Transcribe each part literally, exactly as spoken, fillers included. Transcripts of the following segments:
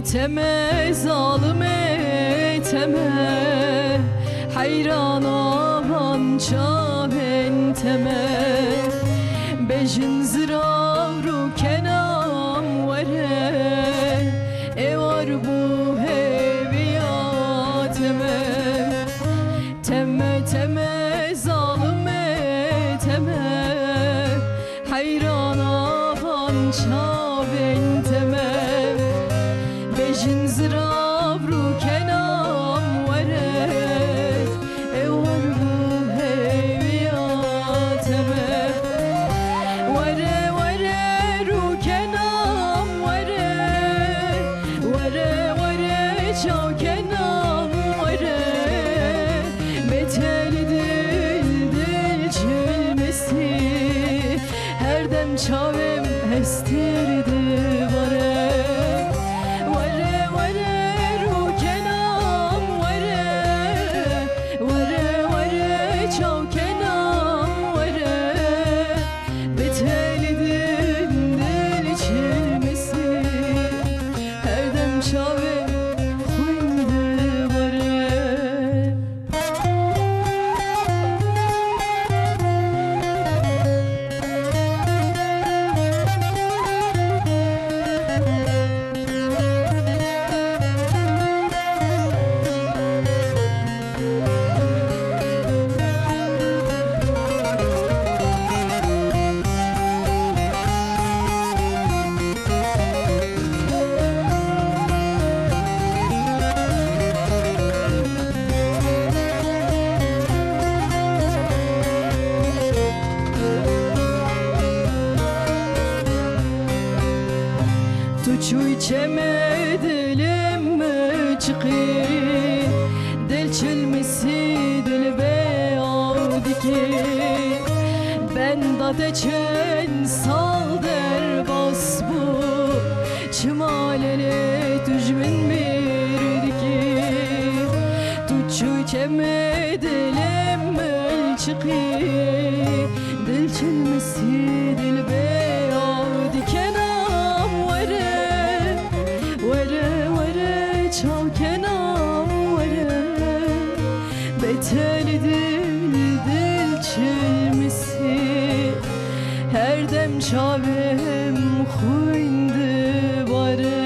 Teme, zalim e, teme, heyrana van çavên teme. Bejin ziravr û kenam were, êwar bû hêviya teme. Teme, teme, zalim e, teme, heyrana van çavên teme. Bejin ziravr û kenam were, êwar bû hêviya teme. Were, were, rûkenam were, were, were, çawkenam were, betel dil, dil çilmisi, her dem çavêm hestir dibare. Were, were, rûkenam were, were, were, çawkenam were, betel dil, dil çilmisi, her dem çavê xwîn dibare. Tu çûyî çemê dilê min çiqî, dil çilmisî, dil bê aw dikî. Benda te çend sal derbas bû, çima lê lê tu ji min mîr dikî? Tu çûyî çemê dilê min çiqî, dil çilmisî, dil bê aw dikî. Kenam were, were, were, çawkenam were, betel dil, dil çilmisî, her dem çavêm xwîn dibare.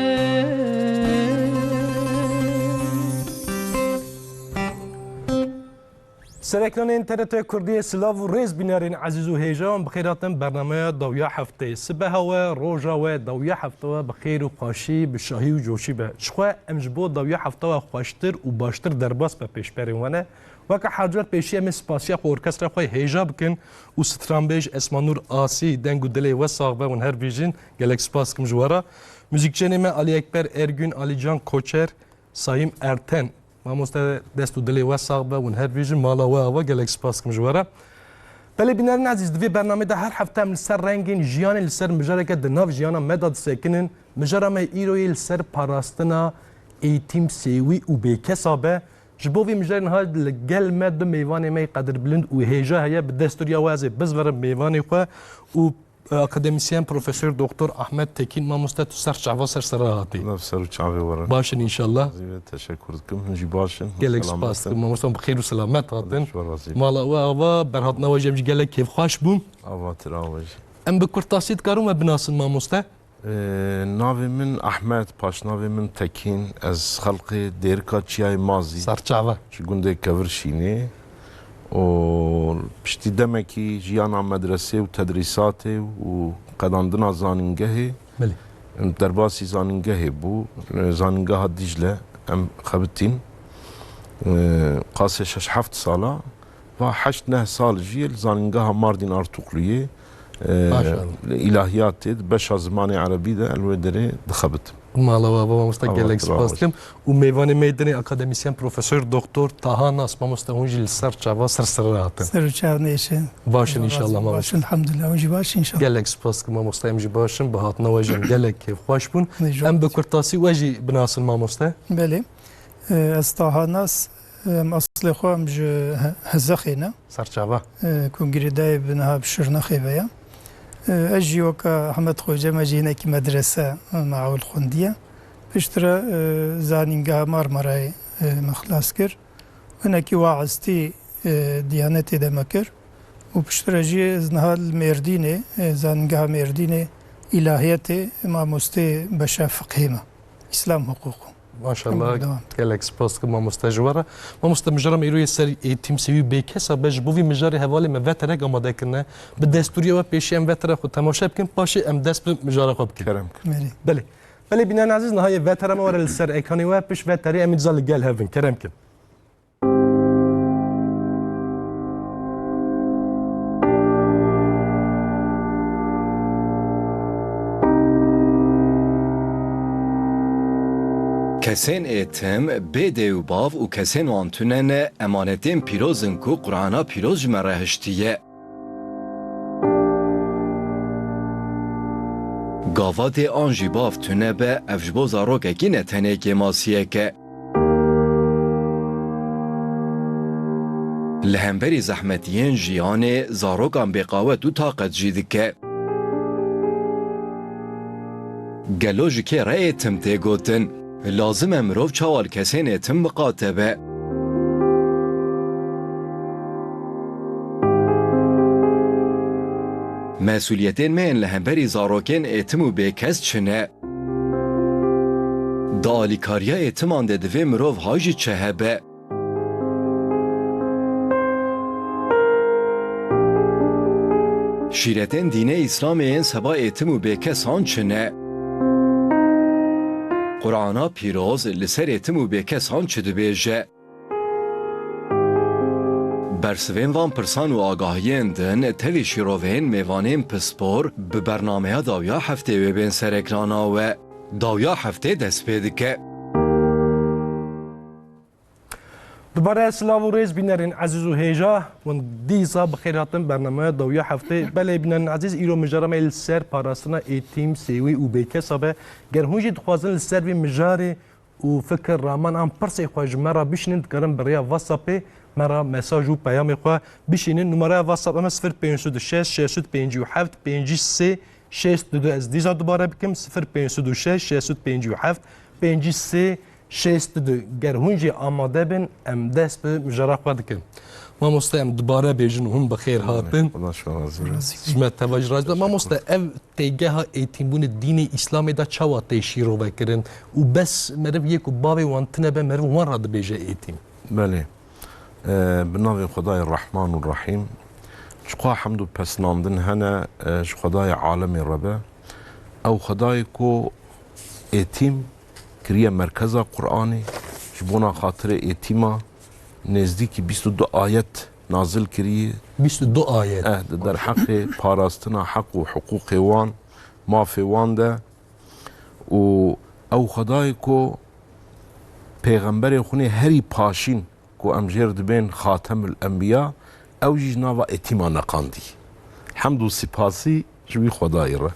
Sereklanên T R T Kurdiyê, silav û rêz bînerên ezîz û hêja wan, bi xêr hatin bernameya dawiya hefteyê. Sibeha we, roja we, dawiya hefta we bi xêr û xweşî, bi şahî û coşî be. Ji xwe em ji bo dawiya hefta we xweştir û baştir derbas be pêşberên we ne. Weke her car pêşî em ê spasiya xwe orkestra xwe hêja bikin û stranbêj Esmanûr Asî, deng û dilê we sax be, hûn her bijîn. Gelek spas dikim ji we re. Muzîkçenê me Alî Ekber Ergün, Alîcan Koçer, Sayîm Erten. Mamoste, dest û dilê we sax be, hûn her bijîn, mala we ava, gelek spas dikim ji we re. Belê bînerên ezîz, di vê bernamê de her hefte em li ser rengên jiyanê, li ser mijareke di nav jiyana me de disekinin. Mijara me îro yê li ser parastina êtîm, sêwî û bêkesa be. Ji bo vê mijarê niha li gel me du mêvanê me yê qedirbilind û hêja heye, bi destûriya we ez ê bizverim mêvanê xwe û Akademisyen Profesör Doktor Ahmet Tekin, mamoste, tu ser çava ser sera hatî. Ev ser û çavê we re. Baş in înşallah. Zî ve teşekkür dikim. Hûn jî baş in. Gelek spas dikim mamoste, bi xêr û selamet hatin. Xwedê ji we razî be. Mala we ava, berhatina we jî em jî gelek kêfxweş bûn. Ava tir ava jî. Em bi kurtasî dikarin we binasin mamoste? Ee, navê min Ahmet, paşnavê min Tekin. Ez xelqê Dêrika Çiyayê Mazî. Serçava. Ji gundê Kevirşînê. û piştî demekî jiyana medresê û tedrîsatê û qedandina zanîngehê, Belê. em derbasî zanîngehê bû. Zanîngeha Dîcle em xebitîn. Qasê şeş heft sala, va heşt neh sal jî li zanîngeha Mardîn Artukluyê, Maşallah. Îlahiyatê di beşa zimanê erebî de li wê derê dixebitim. Mala we ava mamoste, Allah gelek spas dikim. Û mêvanê me yê dinê akademisyen Profesör Doktor Taha Nas, mamoste, hûn jî li ser çava ser sera hatin. Ser û çav nêşe. Baş in înşallah mamoste. Baş in, elhamdulillah. Hûn jî baş in înşallah. Gelek spas dikim mamoste, em jî baş in. Bi hatina we jî em gelek kêfxweş bûn. Em bi kurtasî we jî binasin mamoste. Belê. Ee, ez Taha Nas, em, eslê xwe em ji He-, Hezexê ne. Serçava. Ee, ku girêdayê bi niha bi Şirnexê ve ye. Ee, ez jî weke Ehmed Xoce, me jî hinekî medrese, em, ewil xwendiye. Piştre, e, Zanîngeha Marmarayê, e, me xilas kir. Hinekî waiztî, e, Diyanetê de me kir. Û piştre jî ez niha li Mêrdînê, e, Zanîngeha Mêrdînê Îlahiyetê mamostê beşa fiqhê me. Îslam huquqû. Maşallah, Em devam. Gelek spas dikim mamoste ji we re. Mamoste, mijara me îro yê ser êtîm sêwî bêkesa be, ji bo vî mijarê hevalê me veterek amade kirine. Bi destûriya we pêşî em vetera xwe temaşe bikin, paşê em dest bi mijara xwe bikin. Kerem kir. Merî. Belê. Belê, bînerên ezîz, niha yê vetera me were li ser ekranê we, pişt veterê em ê dîsa li gel hev bin. Kerem kin. Kesên êtim bê dê û bav û kesên wan tune ne, emanetên pîroz in ku Qur'ana pîroz ji me re hiştiye. Gava dê an jî bav tune be, ev ji bo zarokekî ne tenê kêmasiyek e. Li hemberî zehmetiyên jiyanê zarokan bêqawet û taqet jî dike. Gelo ji kê re êtim tê gotin? Lazim e mirov çawa li kesên êtim miqate be? Mesûliyetên me yên li hemberî zarokên êtim û bêkes çi ne? Di alîkariya êtiman de divê mirov hay ji çi hebe? Şîretên dînê Îslamê yên seba êtim û bêkesan çi ne? Qur'ana pîroz li ser êtim û bêkesan çi dibêje? Bersivên van pirsan û agahiyên din tevî şîroveyên mêvanên pispor bi bernameya dawiya heftê wê bên ser ekrana we. Dawiya heftê dest pê dike. Dubare silav û rêz bînerên ezîz û hêja, hûn dîsa bi xêr hatin bernameya dawiya heftê. Belê bînerên ezîz, îro mijara me li ser parastina êtîm, sêwî û bêkesa be. Ger hûn jî dixwazin li ser vî mijarê û fikir, raman an pirsê xwe ji me re bişînin, dikarin bi rêya WhatsAppê me re mesaj û peyamê xwe bişînin. Numaraya WhatsApp me sifir pênc sed û şeş, şeş sed pêncî û heft, pêncî sê, şêst û du. Ez dîsa dubare bikim, sifir pênc sed û şeş, şeş sed pêncî û heft, pêncî sê, şêst û du. Ger hûn jî amade bin, em dest bi mijara xwe dikin. Mamoste, em dubare bêjin, hûn bi xêr hatin. Xuda şima razî be. Ji me teva jî razî be. Mamoste, ev têgeha êtîmbûnê dînê Îslamê de çawa tê şîrove kirin û bes meriv yê ku bavê wan tine be, meriv wan re dibêje êtîm? Belê. E, bi navê Xwedayê Rehman û Rehîm. Çiqas hemd û pesnandin hene, e, ji Xwedayê alemê re be. Ew Xwedayê ku êtîm kiriye merkeza Qur'anê, ji bona xatirê êtîma nêzdîkî bîst û du ayet nazil kiriye. Bîst û du ayet. Eh, di derheqê parastina heq û hiqûqê wan, mafê wan de. Û ew Xwedayê ku pêxemberê xwe nê herî paşîn ku em jê re dibên Xatemul Enbiya, ew jî ji nava etîma neqandî. Hemd û sipasî ji wî Xwedayî re.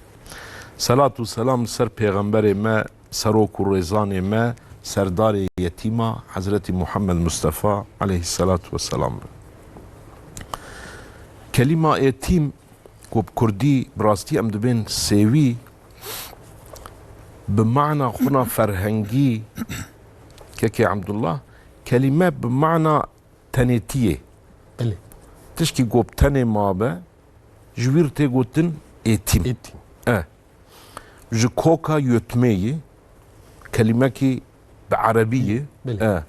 Selat û selam li ser pêxemberê me, serok û rêzanê me, serdarê yetîma Hezretî Muhammed Mustefa aleyhisselatu vesselam be. Kelîma êtîm ku bi kurdî bi rastî em dibên sêwî, bi mana xwe na ferhengî, kekê Abdullah, kelîme bi mana tenêtiyê. Belê. Tişkî ku bi tenê mabe, ji wî re tê gotin êtîm. Êtîm. E. Ji koka yotmê ye, kelîmekî bi erebî ye. Belê. E.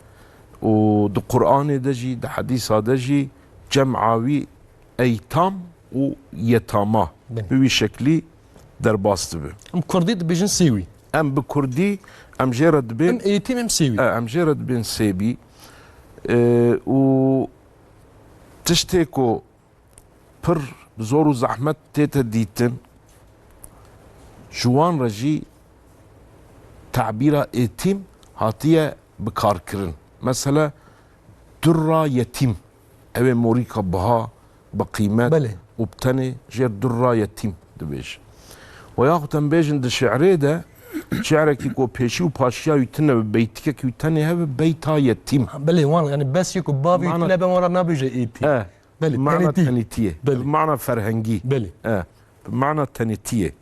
Û di Qur'anê de jî, di hedîsa de jî cem'a wî eytam û yetama. Belê. Bi wî şeklî derbas dibe. Em kurdî dibêjin sêwî. Em bi kurdî, em jê re dibên Em êtîm, em sêwî. E, em jê re dibên sêbî. E, û tiştê ku pir bi zor û zehmet tête dîtin, ji wan re jî tabîra êtîm hatiye bikarkirin. Mesela, durra yetîm. Ew ê morîka biha, bi qîmet Belê. û bi tenê jê re durra yetîm dibêjin. We yaxud em bêjin di şi'rê de, şi'rekî ku pêşî û paşiya wî tune be, beytikekî wî tenê hebe, beyta yetîm. Belê, wan, yani bes yê ku bavê wî Mana tune be, wan re nabêje êtîm. E, Belê, mana tenêtî. tenîtiyê. Belê. Mana ferhengî. Belê. E, mana tenêtiyê,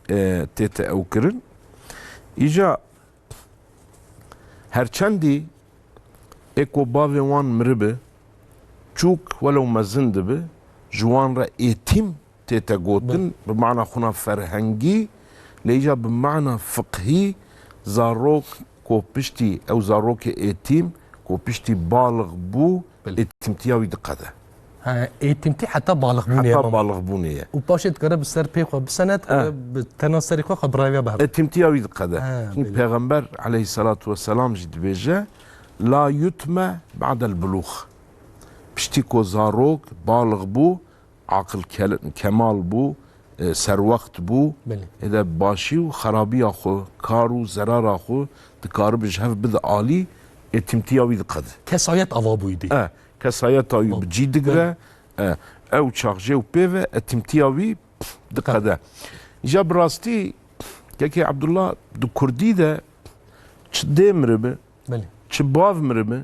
e, tête ew kirin. Îja Her çendî ê ku bavê wan miribi, çûk welew mezin dibi, ji wan re êtîm tête gotin, bi mana xwina ferhengî, lê îja bi mana fiqhî, zarok ku piştî, ew zarokê êtîm ku piştî balix bû, Belê. êtîmtiya wî diqede. Ha, êtîmtî heta balixbûnê ye, Heta mam. balixbûnê ye. Û paşê dikare bi ser pê xwe bisene, dikare Eh. bi tena serê xwe xwe bi raya ve bihev. Êtîmtiya wî diqede. Ha, Çünkü belê. Peyxember aleyhissalatu vesselam jî dibêje, "La yutme ba'del bulûx." Piştî ku zarok balix bû, aqil ke-, kemal bû, e, serwext bû, Belê. êde başî û xerabiya xwe, kar û zerara xwe dikaribe ji hev bide alî, êtîmtiya wî diqede. Kesayet ava bûyî dî. E, kesayeta wî Bab. bi cî digire, Belê. e, ew çax jê û pê ve êtîmtiya wî diqede. Îja bi rastî, kekê Abdullah, di kurdî de çi dê miribi, Belê. çi bav miribi,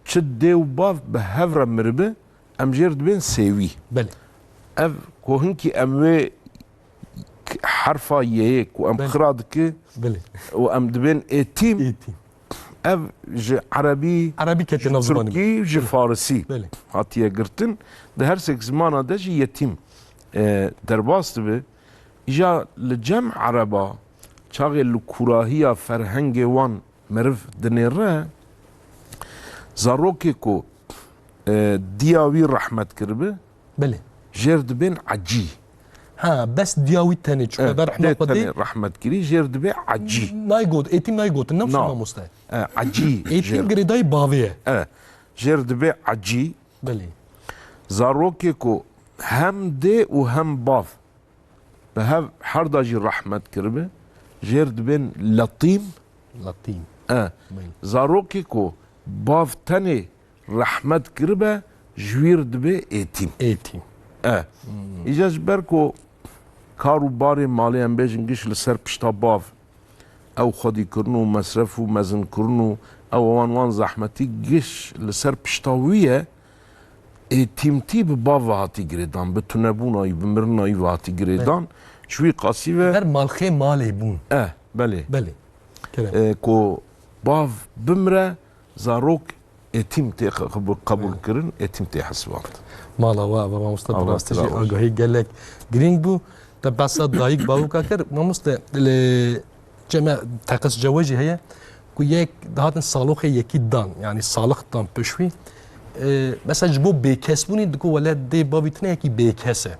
çi dê û bav bi hev re miribi, em jêr dibên sêwî. Belê. Ev ku hinkî em wê k-, herfa yê ku em Belê. xira dike Belê. û em dibên êtîm, Êtîm. ev ji erebî, Erebî kete ji nav zimanê me. tirkî, ji Belê. farisî Belê. hatiye girtin. Di her sek zimana de jî yetîm, e, derbas dibe. Îja li cem ereba çaxê li kûrahiya ferhengê wan meriv dinêre, zarokê ku, e, diya wî rehmet kiribe, Belê. jêr dibên ecî. Ha, bes diya wî tenê, çû E, Xweda dê rehmet xwe dê. tenê rehmet kirî, jêr dibe ecî. Naygot, êtîm naygotin, ne Na. mamoste. E, ecî Êtîm jêr. girêdayî bavê ye. E, jêr dibe ecî. Belê. Zarokê ku hem dê û hem bav bi hev herda jî rehmet kiribe, jêr dibên letîm. Letîm. E, Belê. zarokê ku bav tenê rehmet kiribe, ji wî re dibe êtîm. Êtîm. E. Hmm. Îca ji ber ku kar û barê malê em bêjin giş li ser pişta bav, ew xwedîkirin û mesref û mezinkirin û ew wan wan zehmetî giş li ser pişta wî ye, êtîmtî bi bav ve hatî girêdan, bi tunebûna wî, bi mirina wî ve hatî girêdan. Belê. Ji wî qasî ve Ber malxê malê bûn. Eh, belê. Belê. Kerem. E, ku bav bimre, zarok êtîm tê qe-, qebûl, qebûl Belê. kirin, êtîm tê hesiband. Mala we ava mamoste, bi Allah rastî jî razî olsun. agahî gelek girîng bû. Te behsa dayik bawoka kir. Mamoste, li cem e teqez cewe jî heye ku yek dihatin saloxê yekî dan, yanî salix dan pişt wî. E, mesela ji bo bêkesbûnî digo wele dê bavî tune yekî bêkes e.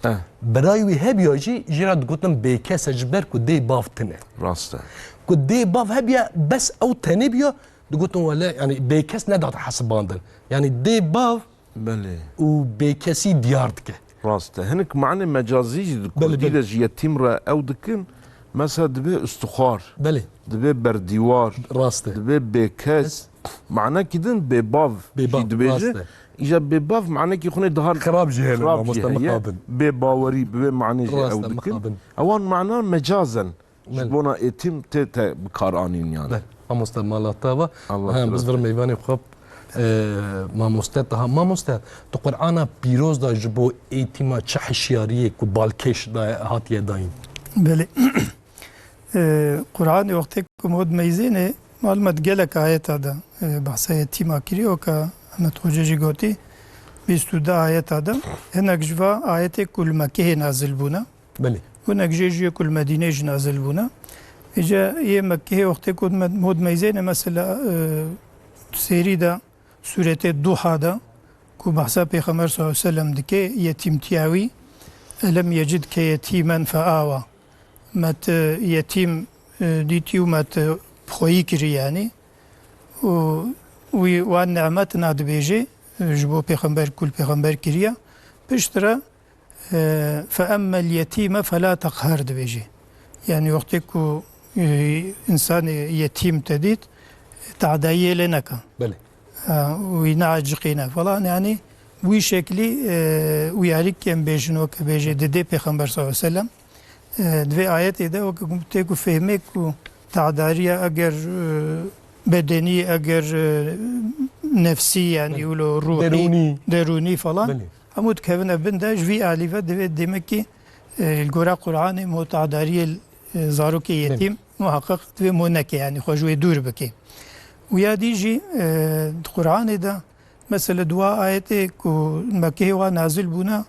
Eh. Birayê wî hebiya jî jê re digotin bêkes e ji ber ku dê bav tune. Rast e. Ku dê bav hebiya bes ew tenê biya, digotin wele, yanî bêkes nedate hesibandin. Yanî dê bav Belê. û bêkesî diyar dike. Rast e. Hinek manê mecazî jî di Belê, kurdî belê. de ji yetîm re ew dikin. Mesela dibe istixwar, Belê. dibe berdîwar, Rast e. dibe bêkes. Manekî din bêbav Bêbav, jî dibêje. rast e. Îja bêbav manekî xwe nê daha Xirab jî hene, xirab jî mamoste heye. mixabin. Bêbawerî bi vê manê jî Rast ew e, dikin. mixabin. Ewan mana mecazen. Ji Belê. bona êtîm tê te bi kar anîn yani. Belê. Mamoste mala te va. Allah Hem razî biz vir olsun. meyvanê xwe, e, mamoste daha. Mamoste, tu Qur'ana pîroz da ji bo êtîma çi hişyariyê ku balkêş da hatiye dayîn? Belê. E, Qur'anê wextê ku mod meyzêne, malumat gelek ayeta da, e, behsa yetîma kiriyo ka Ahmet Hoca jî gotî, bîst û du ayeta da. Hinek ji va ayetê ku li Mekkehê nazil bûna. Belê. Hinek jê jî ku li Medînê jî nazil bûne. Îca yê Mekkeyê wextê ku me-, mod meyzêne mesela, e, sêrî de sûretê Duha de ku behsa Pêxember sallallahu aleyhi ve sellem dike, yetîmtiya wî, "Elem yecidke yetîmen fe awa." Me te yetîm, e, dîtî û me te bi xweyî kirî yanî. Û wî wan nimet nadibêje, e, ji bo Pêxember ku li Pêxember kiriye. Piştre E, "Fe emmel yetîme fe la teqher" dibêje. Yanî wextê ku, e, însanê yetîm te dît, tadayiyê lê neke. Belê. E, wî neaciqîne falan. Yanî wî şeklî, e, wî alîk em bêjin weke bêje didê Pêxember sallallahu aleyhi ve sellem. E, di vê ayetê de weke tê ku fehmê ku tadariya eger, e, bedenî, eger, e, nefsî, yanî Belê. wilo ruhî, Derûnî. derûnî falan. Belê. Hemû dikevine bin de, ji vî alî ve divê demekî, e, li gora Qur'anê mo tadariyê, e, zarokê Belê. yetîm muheqeq divê mo neke, yanî xwe ji wê dûr bike. Û ya dî jî, e, di Qur'anê de, mesela, dua ayetê ku Mekkeyê wa nazil bûne,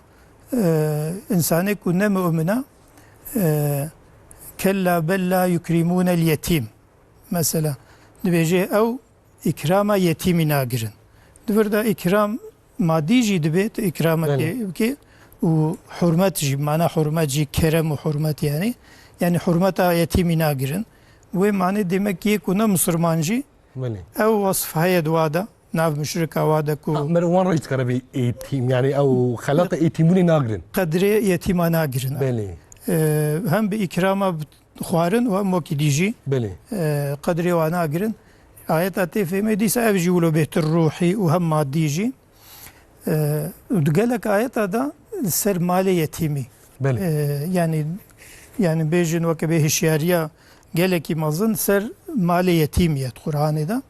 e, insanê ku ne mu'min e, e, "Kella bel la yukrimûnel yetîm." Mesela, dibêje ew îkrama yetîmî nagirin. Di vir de îkram madî jî dibe, tu îkrama Belê. Bike û hurmet jî, mana hurmet jî, kerem û hurmet yani. Yani hurmeta yetîmî nagirin. Wê manê demek yê ku ne musulman jî Belê. Ew wasf heye di wa de, nav muşrika wa de ku Ha, meriv wan re jî dikare bê êtîm, yani ew xelata êtîmûnê nagirin. Qedrê yetîma nagirin. Belê. Ee, hem bi îkrama bi xwarin û hem wekî dî jî, Belê. Ee, qedrê wa nagirin. Ayeta tê fêmê dîsa ev jî wilo bêhtir ruhî û hem madî jî. Ee, û di gelek ayeta de li ser malê yetîmî. Belê. Ee, yani, yani bêjin weke bê hişyariya gelekî mezin ser malê yetîmî ye di Qur'anê de.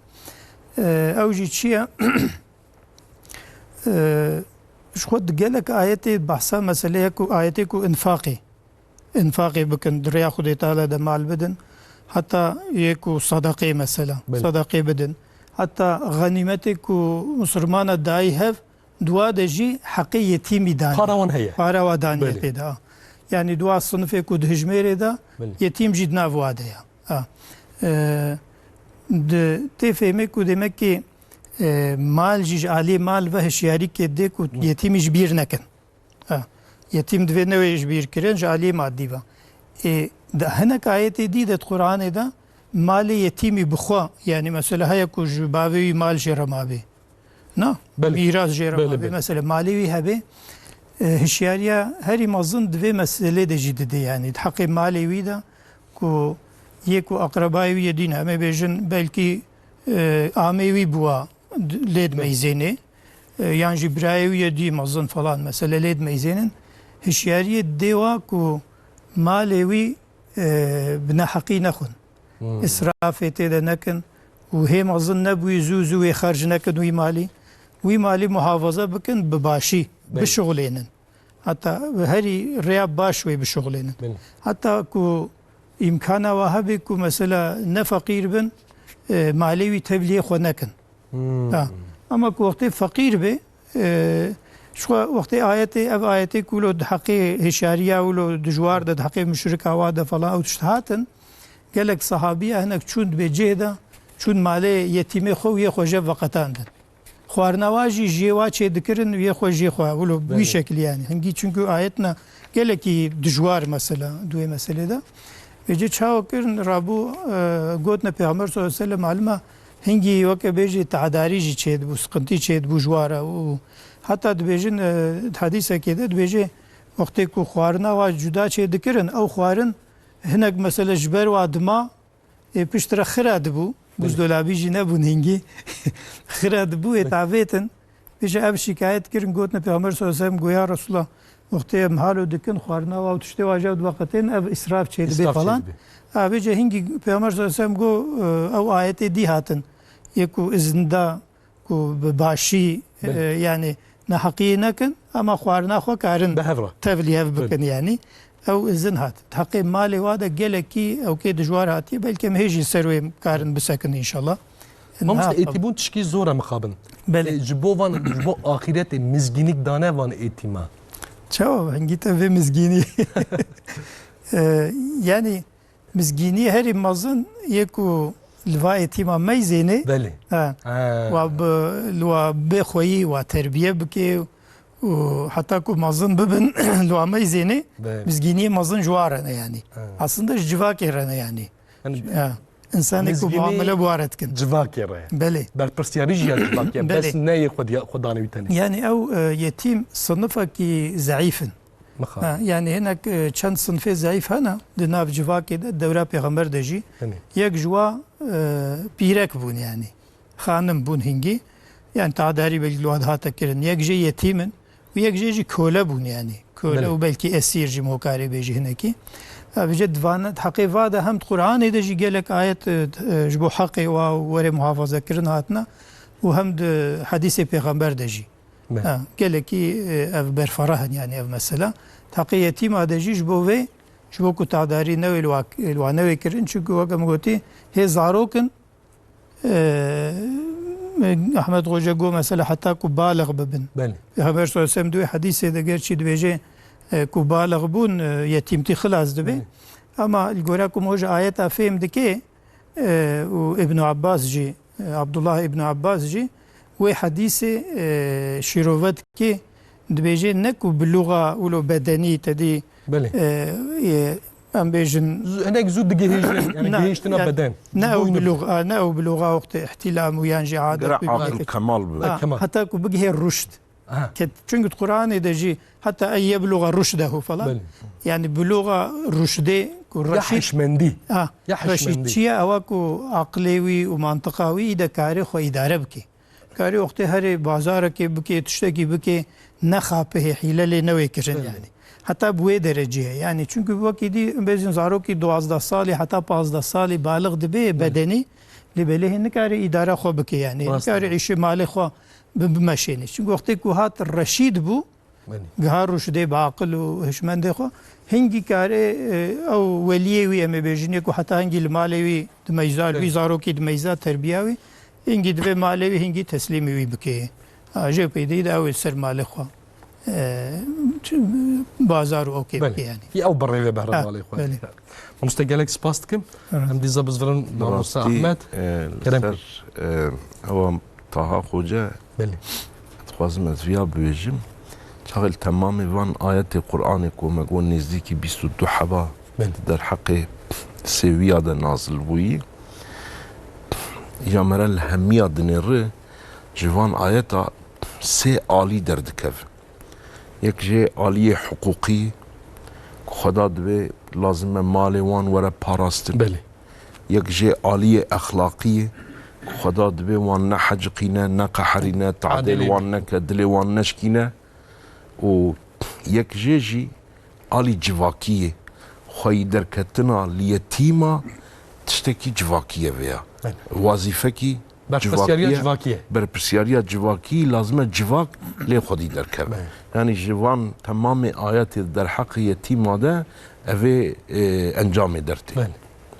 Ee, ew jî çi ye? Ee, ji xwe di gelek ayetê bahsa meseleyek û ayetê ku infaqê, infaqê bikin, di rêya Xwedê Teala de mal bidin. Heta yê ku sadaqê mesela, Belê. Sadaqê bidin. Heta xenîmetê ku musulmana dayî hev, dua de jî heqê yetîmî danê. Para wan heye. Para wa danê Belê. Tê de. Yani dua sinifê ku di hijmêrê de Belê. Yetîm jî di nav wa de ya. Ha. Ee, di tê fêmê ku demek ki, e, mal jî ji alî mal ve hişyarîkê dê ku Hı. Yetîmî ji bîr nekin. Ha. Yetîm divê newê ji bîr kirin, ji aliyê madî ve. Ê, di hinek ayetê dî de di Qur'anê de malê yetîmî bi xwe, yani mesela heye ku ji bavê wî mal jê re mabê. Na, Belê. Mîras jê re Belê, mabê. Belê. Mesela malê wî hebê, e, hişyariya herî mezin di vê meselê de jî didê, yani di heqê malê wî de ku yê ku aqrebayê wî yê dîn, em ê bêjin belkî, e, amê wî bûwa d-, lê dimeyzênê, e, yan jî birayê wî yê dî mezin falan mesele lê dimeyzênin. Hişyariyê dê wa ku malê wî, e, bi neheqî nexwin. Hmm. Israfê tê de nekin û hê mezin nebûyî zû zû wê xerc nekin wî malî. Wî malî muhafaza bikin bi başî, Belê. Bişuxulênin. Heta herî rêya baş wê bişuxulênin. Belê. Heta ku îmkana wa hebe ku mesela ne feqîr bin, e, malê wî tevliyê xwe nekin. Hmm. Ha. Ama ku wextê feqîr be, e, ji xwe wextê ayetê, ev ayetê ku lo di heqê hişyariya wilo dijwar de, di heqê muşrika wa de falan ew tişt hatin, gelek sahabiya hinek çûn dibê cihê de, çûn malê yetîmê xwe û yê xwe jê veqetandin. Xwarina wa jî jê wa çê dikirin û yê xwe jê xwe. Wilo wî Belê. Şekilî yani. Hingî çunku ayetna gelekî dijwar mesela, di wê meselê de. Vêce çawa kirin, rabû, e, gotine Pêxember sallallahu aleyhi ve sellem alima hingî weke bêjî te'darî jî çê dibû, sıkıntı çê dibû ji wa re û heta dibêjin, e, di hedîsekê de dibêje wextê ku xwarina wa cuda çê dikirin, ew xwarin hinek mesele ji ber wa dima, Ê piştre xira dibû, Belê. Buzdolabî jî nebûn hingî. Xira dibû, ê Belê. Tavêtin. Pêşe ev şikayet kirin, gotine Pêxember sallallahu aleyhi ve sellem, go, "Ya Resulallah, wextê em halo dikin, xwarina wa û tiştê wa ji ev diveqetên, ev israf çê dibe falan." Israf çê dibe. Ha, vêce hingî Pêxember sallallahu aleyhi ve sellem go, e, ew ayetê dî hatin. Yê ku izin da ku bi başî, Belê. E, yani neheqiyê nekin, ama xwarina xwe karin Bi hev re. Tevlî hev bikin Belê. Yani. Ew izin hat. Di heqê malê wa de gelekî ewkê dijwar hatiye. Belkî em hê jî ser wê karin bisekin înşallah. Mamoste, Niha êtîbûn tişkî zor e mixabin. Belê. E, ji bo van, ji bo axîretê mizgînîk dane van êtîma. Çawa? Hingî te vê mizgînî. E, yani, Mizgînî herî mezin yê ku li va êtîma meyzênê, Belê. Ha. Ha. Wa bi, li wa bê xweyî, wa terbiye bike û heta ku mezin bibin, li wa meyzênê, Belê. Mizgîniyê mezin ji wa re ne yani. Ha. Aslında ji civakê re ne yani. Yani Ha. Însanê ku mizgînî muamele bi wa re dikin. Civakê re. Belê. Berpirsiyarî jî ya civakê. Belê. Bes ne yê xwediya-, xwedanê wî tenê. Yani ew, e, yetîm sinifekî zeîf in. Mixabin. Ha, yani hinek, e, çend sinfê zayıf hene di nav civakê de, dewra pêxember de jî. Tenê. Yek ji wa, e, pîrek bûn yani. Xanim bûn hingî. Yani tadarî belkî li wa dihate kirin. Yek jê yetîm in û yek jê jî kole bûn yani. Kole Belê. Û belkî esîr jî mokarê bêjî hinekî. Ha, vêce divane, di heqê va de hem di Qur'anê de jî gelek ayet, e, e, ji bo heqê wa û were muhafaza kirin hatine û hem di hedîsê pêxember de jî. Me. Ha, gelekî, e, ev berfireh in, yani ev mesela. Taqê yetîma de jî ji bo vê, ji bo ku tadarî newê li wa, li wa newê kirin, çunku weke min gotî, hê zarok in, e, e, Ahmet Xoca got mesela heta ku balix bibin. Belê. Pêxember sallallahu aleyhi ve sellem di wê hedîsê de gerçî dibêje, e, ku balix bûn, e, yetîmtî xilas dibe. Belê. Ama li gora ku Hoca ayeta fêm dike, e, û Ibn Abbas jî, e, Abdullah Ibn Abbas jî wê hedîsê, e, şîrove dike, dibêje ne ku bilûxa wilo bedenî tedî, Belê. e, e, em bêjin, Zû-, hinek zû digihêjin, yani Na, gihêştina yani beden. ne ew Boynu. bilûx-, a, ne ew bilûxa wextê ihtilam û yan jî adet Gere bi aqil bûyî. kemal bi. Ha, Kemal. heta ku bigihê ruşd. Aha. Ke, çünkü Kur'anê de jî heta en yebluğa ruşdehu falan. Belê. Yani buluğa ruşdê ku Ya reşîd. hişmendî. Ha, Ya reşîd hişmendî. çi ye? Ewa ku aqilê wî û mantiqa wî de karê xwe îdare bike. Karê wextê herê bazarekê bike, tiştekî bike, nexapihê, hîle lê newê kirin Belê. yani. Heta bi wê derecê ye. Yani çünkü wekî dî bêjin zarokî duwazdeh salî heta pazdeh salî balix dibe Belê. bedenî, lê belê hê nikare îdare xwe bike yani. Rast Nikare e. îşê malê xwe bi-, bimeşêne. Çünkü wextê ku hat reşîd bû, Belê. giha ruşdê bi aqil û hişmendê xwe, hingî karê, e, ew weliyê wî, em ê bêjin, yê ku heta hingî li malê wî dimeyza, li wî Belê. zarokî dimeyza terbiya wî, hingî divê malê wî hingî teslîmî wî bike. Ha, jê peydî de ew ê ser malê xwe, e, bazar û okê Belê. bike yani. Ya ew birêve behra Ha, malê xwe. belê. Mamoste gelek spas dikim. Evet. Em dîsa bizvirin Bi Mamoste rastî, Ahmet. e, li Kerem ser, kir. e, ewa Taha Xoce, Belê. dixwazim ez viya bibêjim. Çaxê li temamê van ayetê Qur'anê ku me got nêzdîkî bîst û du heba Belê. di derheqê sêwiya de nazil bûyî. Ya mere li hemiya dinêri ji van ayeta sê alî derdikevin. Yek jê aliyê hiqûqî, ku Xweda dibê lazim e malê wan were parastin. Belê. Yek jê aliyê exlaqî, ku Xweda dibê wan neheciqîne, neqeherîne, tadêl Adilê wan dikî. neke, dilê wan neşkîne. Û yek jê jî alî civakî ye. Xweyî derketina li yetîma tiştekî civakî ye vêya. Belê. Wazîfekî Berpirsiyariya civakî ye. civakî ye. Berpirsiyariya civakî lazim e civak lê xwedî derkeve. Belê. Yani ji van temamê ayetê derheqê yetîma de evê, e, encamê dertê. Belê.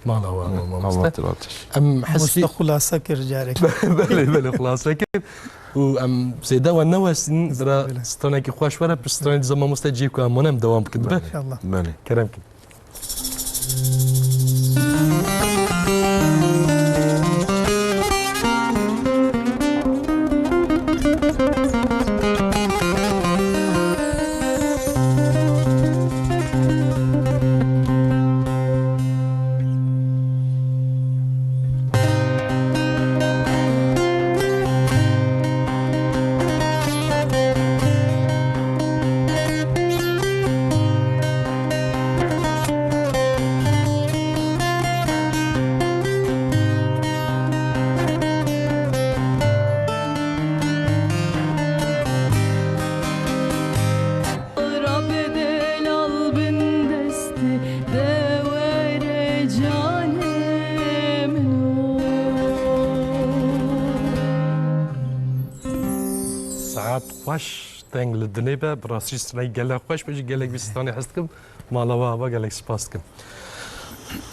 Mala wa, Hı, mamoste. Allah razı olsun. Em Mamoste hesî xulase kir carek. Belê, belê, xulase kir. Û em zêde we newestin, bira Belê. stranekî xweş were, pişt stranê dîsa mamoste cî ku em wan em dewam bikin. Be. İnşallah. Belê. Kerem kin. Rabbê delal bin destê de were canê min o. Saet xweş, deng li dinê be. Bi rastî stranê gelek xweş be, ji gelek vî stranê hez dikim. Mala we ava gelek spas dikim.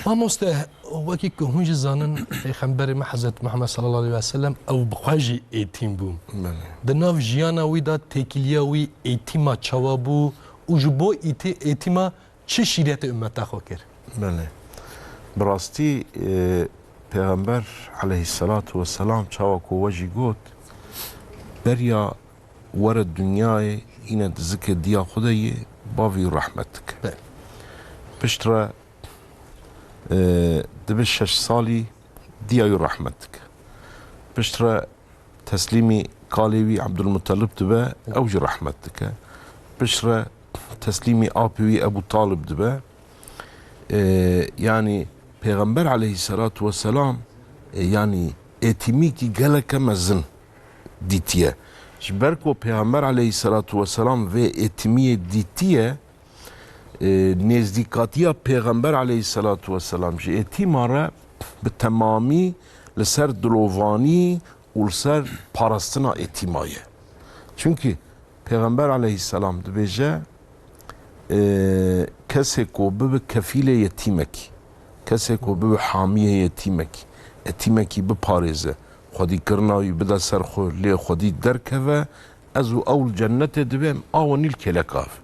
Mamoste, wekî ku hûn jî zanin, Pêxemberê me Hezret Muhammed sallallahu aleyhi ve sellem ew bi xwe jî êtîm bû. Belê. Di nav jiyana wî de têkiliya wî êtîma çawa bû û ji bo îtî-, êtîma çi şîretê ummeta xwe kir? Belê. Bi rastî, e, Pêxember aleyhisselatu vesselam çawa ku we jî got, beriya were dinyayê îne di zikê diya xwe de yê bavî û rehmet dike. Belê. Piştre, e, dibe şeş salî diya wî rehmet dike. Piştre teslîmî kalê wî Ebdulmutelib dibe, ew jî rehmet dike. Piştre teslîmî apê wî Ebû Talib dibe. E, yanî Pêxember aleyhisselatu vesselam, e, yanî êtîmîkî geleke mezin dîtiye. Ji ber ku Pêxember aleyhisselatu vesselam vê êtîmiyê dîtiye, e, nêzdîkatiya Pêxember aleyhisselatu vesselam ji êtîma re bi temamî li ser dilovanî û li ser parastina êtîma ye. Çimkî Pêxember aleyhisselam dibêje, e, kesê ku bibe kefîlê yetîmekî, kesê ku bibe hamiyê yetîmekî, yetîmekî biparêze xwedîkirina wî bide ser xwe, lê xwedî derkeve, ez û ew li cennetê dibê, em a wenî li kêleka ve.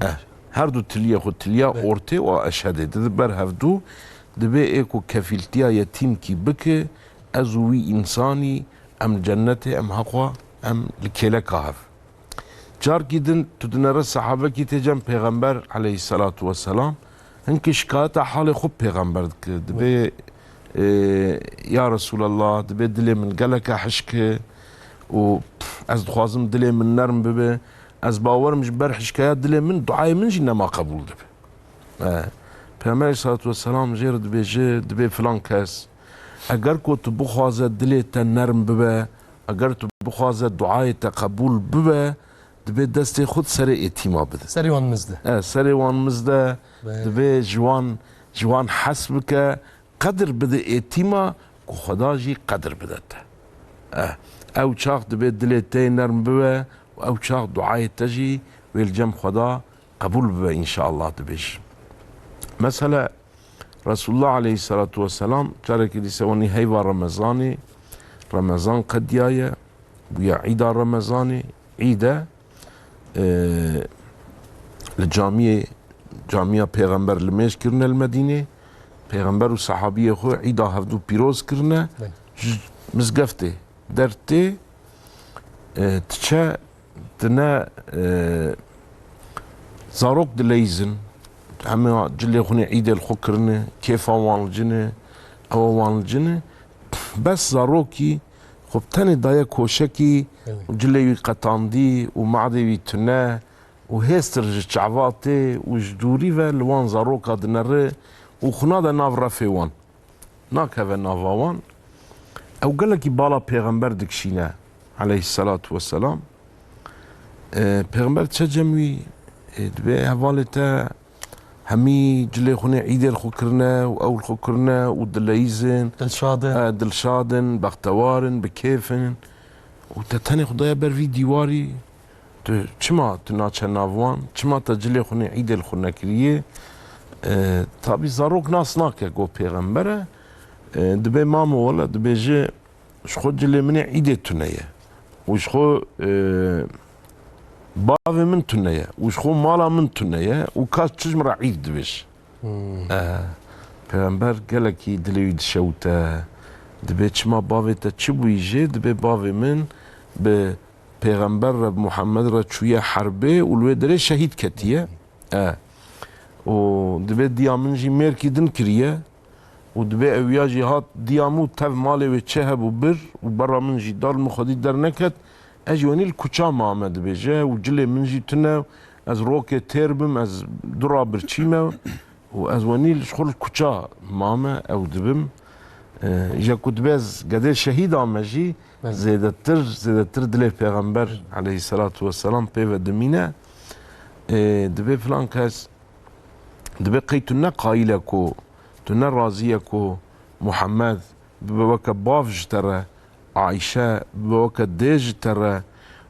Eh, her du tiliyê xwe, tiliya ortê û a eşhedê, didi ber hevdu, dibê ê ku kefîltiya yetîmkî bike, ez û wî însanî, em li cennetê, em heqwa, em li kêleka hev. Carkî din tu dinere sehabekî tê cem Pêxember aleyhisselatu vesselam, hinkî şikayeta halê xwe Pêxember dike. Dibê, e, ya Resulallah, dibê dilê min geleke hişk e û ez dixwazim dilê min nerm bibe. Ez bawerim ji ber hişkeya dilê min, duayê min jî nema qebûl dibe. E, Pêxember aleyhisselatu vesselam jê re dibêje, dibê filan kes, eger ku tu bixwaze dilê te nerm bibe, eger tu bixwaze duayê te qebûl bibe, dibê destê xwe di serê êtîma bide. Serê wan mizde. E, serê wan mizde, Be. dibê ji wan, ji wan hes bike, qedir bide êtîma ku Xweda jî qedir bide te. E, ew çax dibê dilê te yê nerm bibe û ew çax duayê te jî wê li cem Xweda qebûl bibe înşallah dibêjin. Mesela Resulullah aleyhisselatu vesselam carekî dîse wenî heyva Remezanê, Remezan qediyaye, bûye îda Remezanê, îd e, e, li camiyê, camiya Pêxember limêj kirine li Medînê, Pêxember û sehabiyê xwe îda hevdû pîroz kirine, Belê. ji mizgeftê dertê, e, diçe Tine, e, zarok dileyîzin, hema cilê xwinê îdê li xwe kirine, kêfa wan li cine, ewa wan li cine. Bes zarokî xwe bi tenê daye koşekî Evet. û cilê wî qetandî û madê wî tune û hêstir ji çava tê û ji dûrî ve li wan zaroka dinere û xwina de nav refê wan. Nakeve nava wan. Ew gelekî bala Pêxember dikişîne, aleyhisselatu vesselam. E, Pêxember çe cem wî, e, dibê hevalê te hemî cilê xwinê îdê li xwe kirine û ew li xwe kirine û dileyîzin. Dilşad in. E, dilşad in, bextewar in, bi kêf in. Û te tenê xwe daye ber vî dîwarî. Tu çima tu naçe nav wan? Çima te cilê xwinê îdê li xwe nekiriye? E, tabî zarok nas nake ku pêxember e. E, dibê mamo wele dibêje ji xwe cilê min ê îdê tune ye. Û ji xwe, e, bavê min tune ye. Û ji xwe mala min tune ye. Û ka çi ji min re îd dibêj? Hmm. E, pêxember gelekî dilê wî dişewite. Dibê çima bavê te çi bûyî jê? Dibê bavê min bi Pêxember re, bi Muhammed re çûye herbê û li wê derê şehîd ketiye. E. Û dibê diya min jî mêrkî din kiriye. Û dibê ewiya jî hat diya min û tev malê wê çi hebû bir û berra min jî da li min xwedî derneket. Ez jî wenî li kuça mame dibêje û cilê min jî tune. Ez rokê têr bim, ez dura birçî me. Û ez wenî li xwe li kuça mame ew dibim. E, îja ku dibe ez gedê şehîd ame jî Belê. zêdetir, zêdetir dilê Pêxember aleyhisselatu vesselam pê ve dimîne. E, dibê filan kes, dibê qey tu ne qayîl e ku, tu ne razî ye ku Muhammed bibe weke bav ji te re, Ayşe bibe weke dê ji te re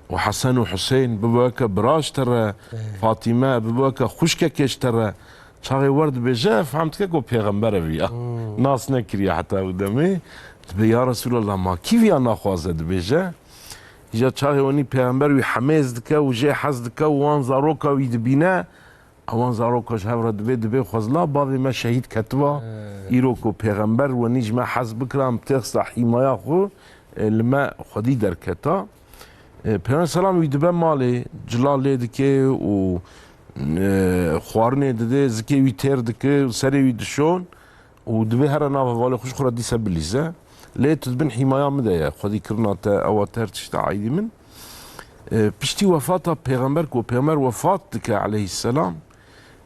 û Hesen û Huseyn bibe weke bira ji te re, Ê. Fatîme bibe weke xwişkekê ji te re. Çaxê wer dibêje, fehm dike ku pêxember e viya. Hmm. Nas nekiriye heta ew demê. Dibê, ya Resûlallah, ma kî viya naxwaze dibêje? Îja çaxê wenî pêxember wî hemêz dike û jê hez dike û wan zaroka wî dibîne. Ewan zaroka ji hev re dibê, dibê xwezla bavê me şehîd ketiba. He. Îro ku pêxember wenî ji me hez bikira, em têxista hîmaya xwe, e, li me xwedî derketa. E, Pêxember selam wî dibe malê, cila lê dike û, e, xwarinê dide, zikê wî têr dike û serê wî dişon. Û dibê here nav hevalê xwe ji xwe re dîse bilîze. Lê tu di bin hîmaya min de ye. Xwedî kirina te ewa te her tişta aîdî min. E, piştî wefata pêxember ku pêxember wefat dike aleyhisselam,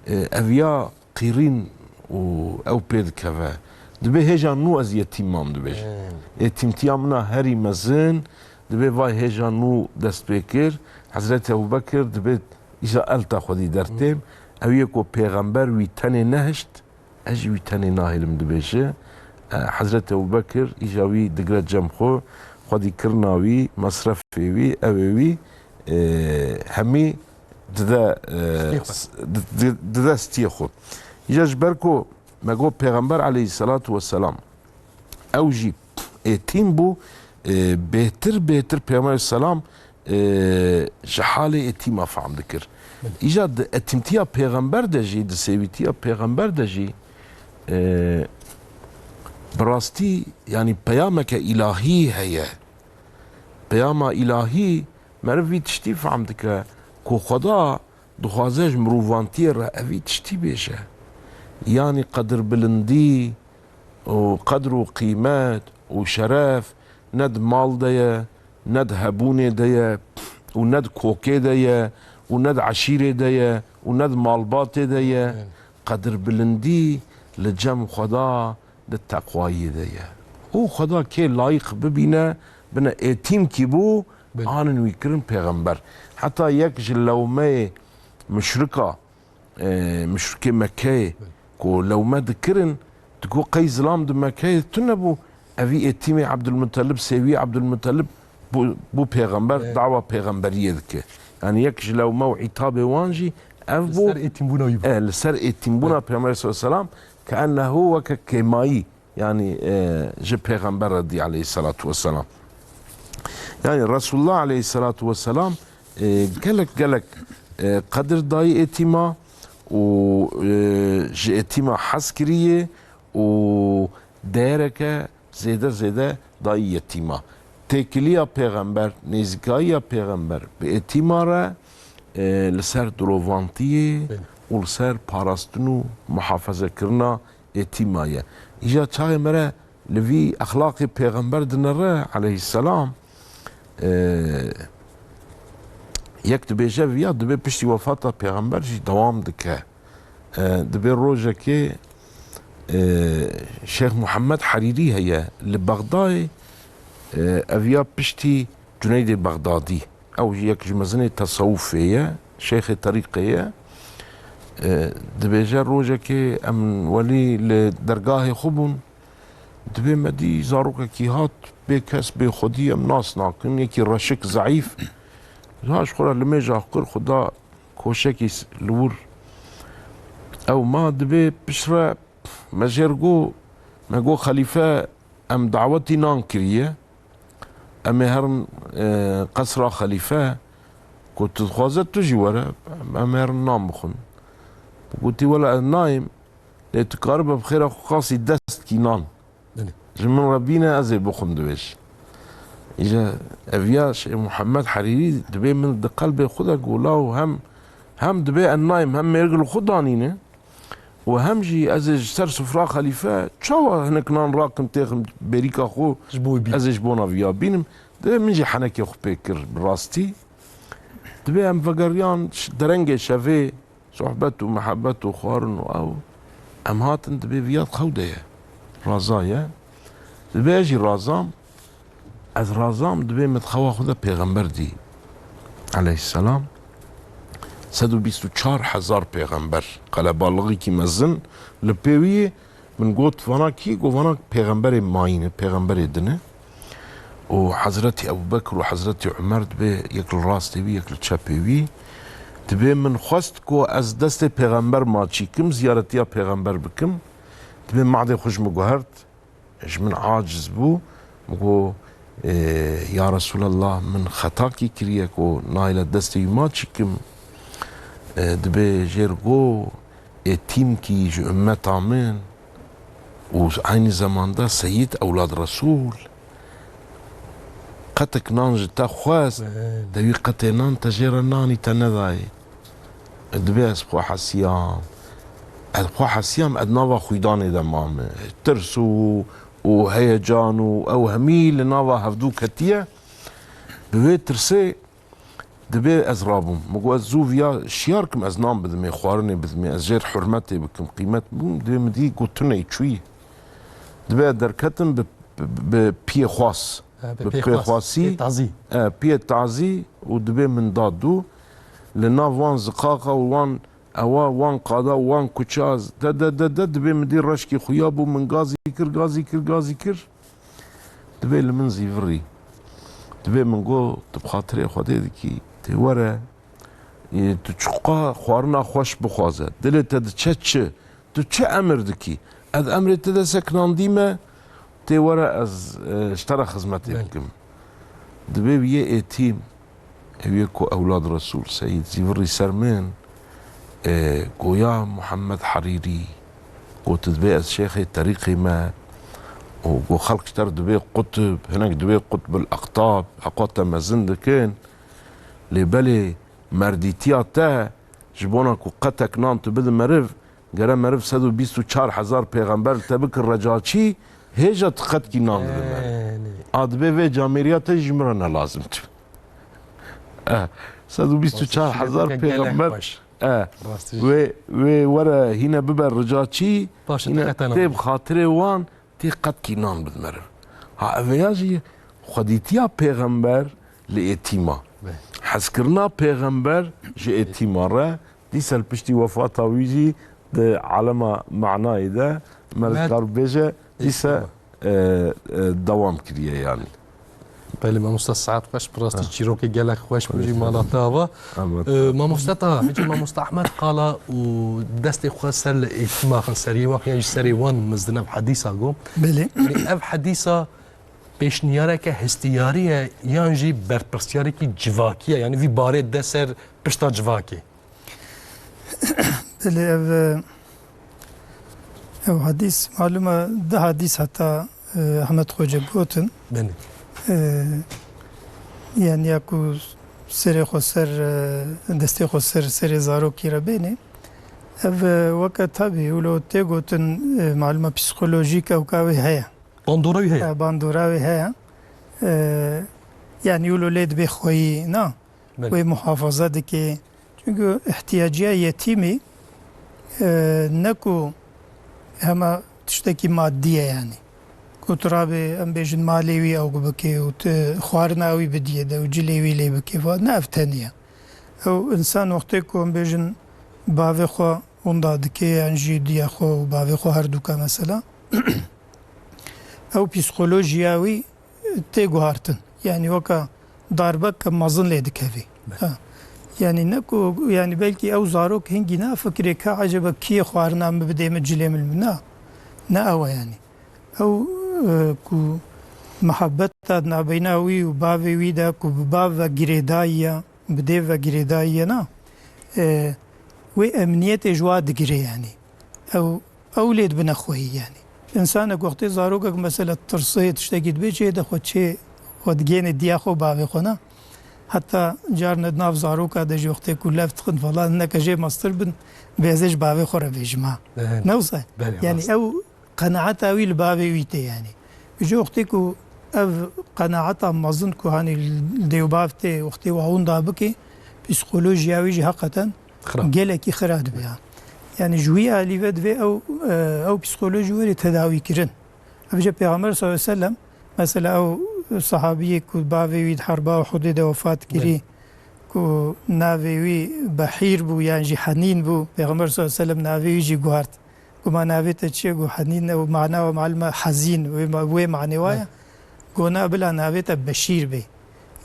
e, eviya qîrîn û ew pê dikeve. Dibê hêja nû ez yetîm mam dibêje. Hmm. Yetîmtiya min a herî mezin, dibê vay hêja nû dest pê kir. Hezretî Ebûbekir dibê îja elta xwedî dertêm. Hmm. Ew yê ku pêxember wî tenê nehişt, Ez jî wî tenê nahêlim dibêje. E, Hezretî Ebûbekir îja wî digre cem xwe, xwedî kirina wî, mesrefê wî, ew ê wî, e, hemî dide, e, Stî xwe. s-, di-, di-, dide stiyê xwe. Îja ji ber ku me got Pêxember aleyhisselatu vesselam, ew jî êtîm bû, e, bêhtir bêhtir Pêxember selam, e, ji halê etîma fehm dikir. Îja di etîmtiya pêxember de jî, di sêwîtiya pêxember de jî, e, bi rastî, yanî peyameke îlahî heye. Peyama îlahî meriv vî tiştî fehm dike ku Xweda dixwaze ji mirovantiyê re evî tiştî bêje. Yanî qedirbilindî û qedr û qîmet û şeref ne di mal de ye, ne di hebûnê de ye û ne di kokê de ye û ne di eşîrê de ye û ne di malbatê de ye. Evet. Qedirbilindî li cem Xweda di teqwayiyê de ye. Û Xweda kê layîq bibîne, bine êtîmkî bû, Belê. Anin wî kirin pêxember. Heta yek ji lewmeyê muşrika, e, muşrikê Mekkeyê Belê. Ku lewme dikirin, digo qey zilam di Mekkeyê tune bû, evî êtîmê Ebdulmutelib, sêwî Ebdulmutelib bû, bû pêxember, Belê. Dawa pêxemberiyê dike. Yani yek ji lewme û îtabê wan jî ev Li bû, ser êtîmbûna wî bû. E, li ser êtîmbûna Belê. Pêxember sallallahu aleyhi ve sellem, ke ennehu weke kêmayî. Yani, e, ji Pêxember re dî aleyhissalatu vesselam. Yani Resulullah aleyhissalatu vesselam, e, gelek gelek, e, qedir dayî êtîma û, e, ji êtîma hez kiriye û değereke zêde zêde dayî yetîma. Têkiliya Pêxember, nêzîkayiya Pêxember bi êtîma re, e, li ser dilovantiyê Belê. Û li ser parastin û muhafezekirina êtîma ye. Îja çaxê me re li vî exlaqê pêxember dinere aleyhisselam, e, yek dibêje viya dibê piştî wefata pêxember jî dewam dike. E, dibê rojekê, e, Şêx Muhammed Herîrî heye li Bexdayê, e, ev ya piştî Cuneydê Bexdadî. Ew yek ji mezinê tesewufê ye, şêxê terîqê ye. E, dibêje rojekê em welî li dergahê xwe bûn. Dibê me dî zarokekî hat, bê kes, bê xwedî, em nas nakin, yekî reşik, zeîf. Ha ji xwe re limêja xwe kir, xwe da koşekî s-, li wir. Ew ma dibê piştre me jêr got, me got, Xelîfe, em dawetî nan kiriye. Em ê herin, e, qesra xelîfe, ku tu dixwaze tu jî were, em ê herin nan bixwin. Gotî, wela ez nayêm, lê tu karibe bi xêra xwe qasî dest kî nan. Belê. Ji min re bîne, ez ê bixwim, dibêj. Îje eviya Şêx Muhammed Herîrî dibê min di qelbê xwe de got, law hem, hem dibê ez nayêm, hem mêrik li xwe danîne, û hem jî ez ê ji ser sifra xelîfe çawa hinek nan rakim têxim bêrîka xwe, Ji bo wî bî. Ez ê ji bona viya bînim. Dibê min jî henekê xwe pê kir bi rastî. Dibê em vegeriyan ş-, derengê şevê sohbet û mehebet û xwarin û ew. Em hatin dibê viya di xew de ye. Raza ye. Dibê ez jî razam. Ez razam, dibê min di xewa xwe de pêxember dî. Aleyhisselam. Sed û bîst û çar hezar pêxember. Qelebalixîkî mezin li pê wî ye. Min got, vana kî? Got, vana pêxemberê mayî ne, pêxemberê din e. Û Hezretî Ebubekir û Hezretî Umer dibê yek li rastê wî, yek li çepê wî. Dibê min xwest ku ez destê pêxember maçî kim, ziyaretiya pêxember bikim. Dibê madê xwe ji min guhert. Ji min aciz bû. Min got, "Ê, ya Resulallah, min xetakî kiriye ku nayê destê wî maçî kim." Ê, dibê jêr got, "Êtîmkî ji ummeta min û eynî zemanda Seyyid Ewlad Resul. Qetek nan ji te xwest, Belê. Te wî qetê nan te jê re nanî te nedayê." Dibê ez xwe hesiyam. Ez xwe hesiyam, ez nava xwîdanê de mame. Tirs û, û heyecan û ew hemî li nava hevdû ketiye. Bi vê tirsê dibê ez rabûm. Min got, ez zû viya şiyar kim, ez nan bidimê, xwarinê bidimê, ez jêr hurmetê bikim, qîmet bûm. Dibê min dî got, tu ney çûyî. Dibê ez derketim bi, bi, bi piyê xwas. Ha, bi Bi pê pê xwas, xwasî. Pê tazî. E, piyê tazî û dibê min da dû. Li nav wan ziqaqa û wan ewa, wan qada û wan kuça de, de, de, de, dibê min dî reşkî xuya bû, min gazî kir, gazî kir, gazî kir. Dibê li min zîvirî. Dibê min got, tu bi xatirê Xwedê dikî, tê were, ê, tu çiqa xwarina xweş bixwaze. Dilê te diçe çi? Tu çi emir dikî? Ez emrê te de sekinandîme Tê were ez, e, ji te re xizmetê Belê. bikim. Dibê wî yê êtîm, ew yê ku ewlad Resûl Seyîd Zîvirî ser min, e, goya Muhammed Herîrî, got dibê ez şêxê terîqê me, û got xelk ji te re dibê qutb, hinek dibê qutbul aqtab, heqa te mezin dikin. Lê belê merdîtiya te ji bona ku qetek nan tu bidî meriv, gere meriv sed û bîst û çar hezar pêxember li te bikin recaçî, hêja tu qetkî nan didî meriv. Belê. A dibê vê camêriya te jî ji min re ne lazim tu. Eh, sed û bîst û çar hezar Rastî şîreteke gelek pêxember, xweş. eh, Rastî. wê, wê were hîne bibe ricaçî, Paşê hîne diqete nan. tê bi xatirê wan, tê qetkî nan bidî meriv. Ha, ev ya jî xwedîtiya pêxember li êtîma. Be. Hezkirina pêxember ji êtîma re, dîsa li piştî wefata wî jî di alema manayê de meriv Med- dikar bibêje, dîsa, Êtîma. e, e, dewam kiriye yanî. Belê, mamosta saet xweş, bi rastî Ha. çîrokê gelek xweş bû jî Xweş. mala te ava. Aman. E, mamosta Taha, hêjî mamosta Ahmed qala û destê xwe ser li êtîma xin, seriyê wan xiya jî serê wan mizdin ev hedîsa got. Belê. Yanî ev hedîsa pêşniyareke hestiyarî ye yan jî berpirsiyarîkî civakî ye? Yanî vî barê de ser pişta civakê. Belê ev, ev hadîs, malûm e, du hadîs heta, e, Ahmet Xoce gotin. Belê. E, yanî ya ku serê xwe ser, e, destê xwe ser, serê zarokî re bênê. Ev, e, weke tabî, wilo tê gotin, e, malûm e, psîkolojîk ewka wê heye. Bandora wî heye. E, bandora wî heye. E, yanî wilo lê dibê xweyî, na? Belê. Wê muhafaza dike. Çunku ihtiyaciya yetîmî, e, ne ku hema tiştekî madî ye yanî. Ku tu rabê, em bêjin, malê wî ew bike û tu xwarina wî bidiyê de û cilê wî lê bike. Va-, ne ev tenê ye. Ew însan wextê ku, em bêjin, bavê xwe winda dike yan jî diya xwe û bavê xwe herduka mesela, ew psîkolojiya wî tê guhartin. Yanî weke darbeke mezin lê dikevî. Belê. Ha. Yanî ne ku, yanî belkî ew zarok hingî nafikirê ka eceba kî yê xwarina min bidê min, cilê min, na. Ne ew e yanî. Ew, e, ku muhabbeta di nabeyna wî û bavê wî de ku bi bav ve girêdayî ye, bi dêv ve girêdayî ye, na. E, wê emniyetê ji wa digire yanî. Ew, ew lê dibine xweyî yanî. Însanek wextê zarokek mesela tirsê tiştekî dibê çê de xwe çê xwe digênê diya xwe bavê xwe, na. Heta carne di nav zaroka de jî wextê ku lev dixin falan, hineke jê mestir bin, bêzê ji bavê xwe re bêjim ha. Evet. Ne wisa? Belê, Yanî rast. ew qenaeta wî li bavê wî tê yanî. Ji wextê ku ev qenaeta mezin ku hanî li dê û bav tê, wextê wa winda bike, psîkolojiya wî jî heqeten Xira. gelekî xira dibe ya. Yanî ji wî alî ve divê ew, e, ew psîkolojî were tedawî kirin. Ev jî Pêxember sallallahu aleyhi ve sellem, mesela ew sahabiyê ku bavê wî di herba Uhudê de wefat kirî, Belê. ku navê wî Behîr bû yan jî Henîn bû, Pêxember sallallahu aleyhi ve sellem navê wî jî guhart. Guma navê te çi ye? Got, Henîn, ew mana we malum e hezîn, wê ma-, wê manê wa ye. Got, na, bila navê te Beşîr bê.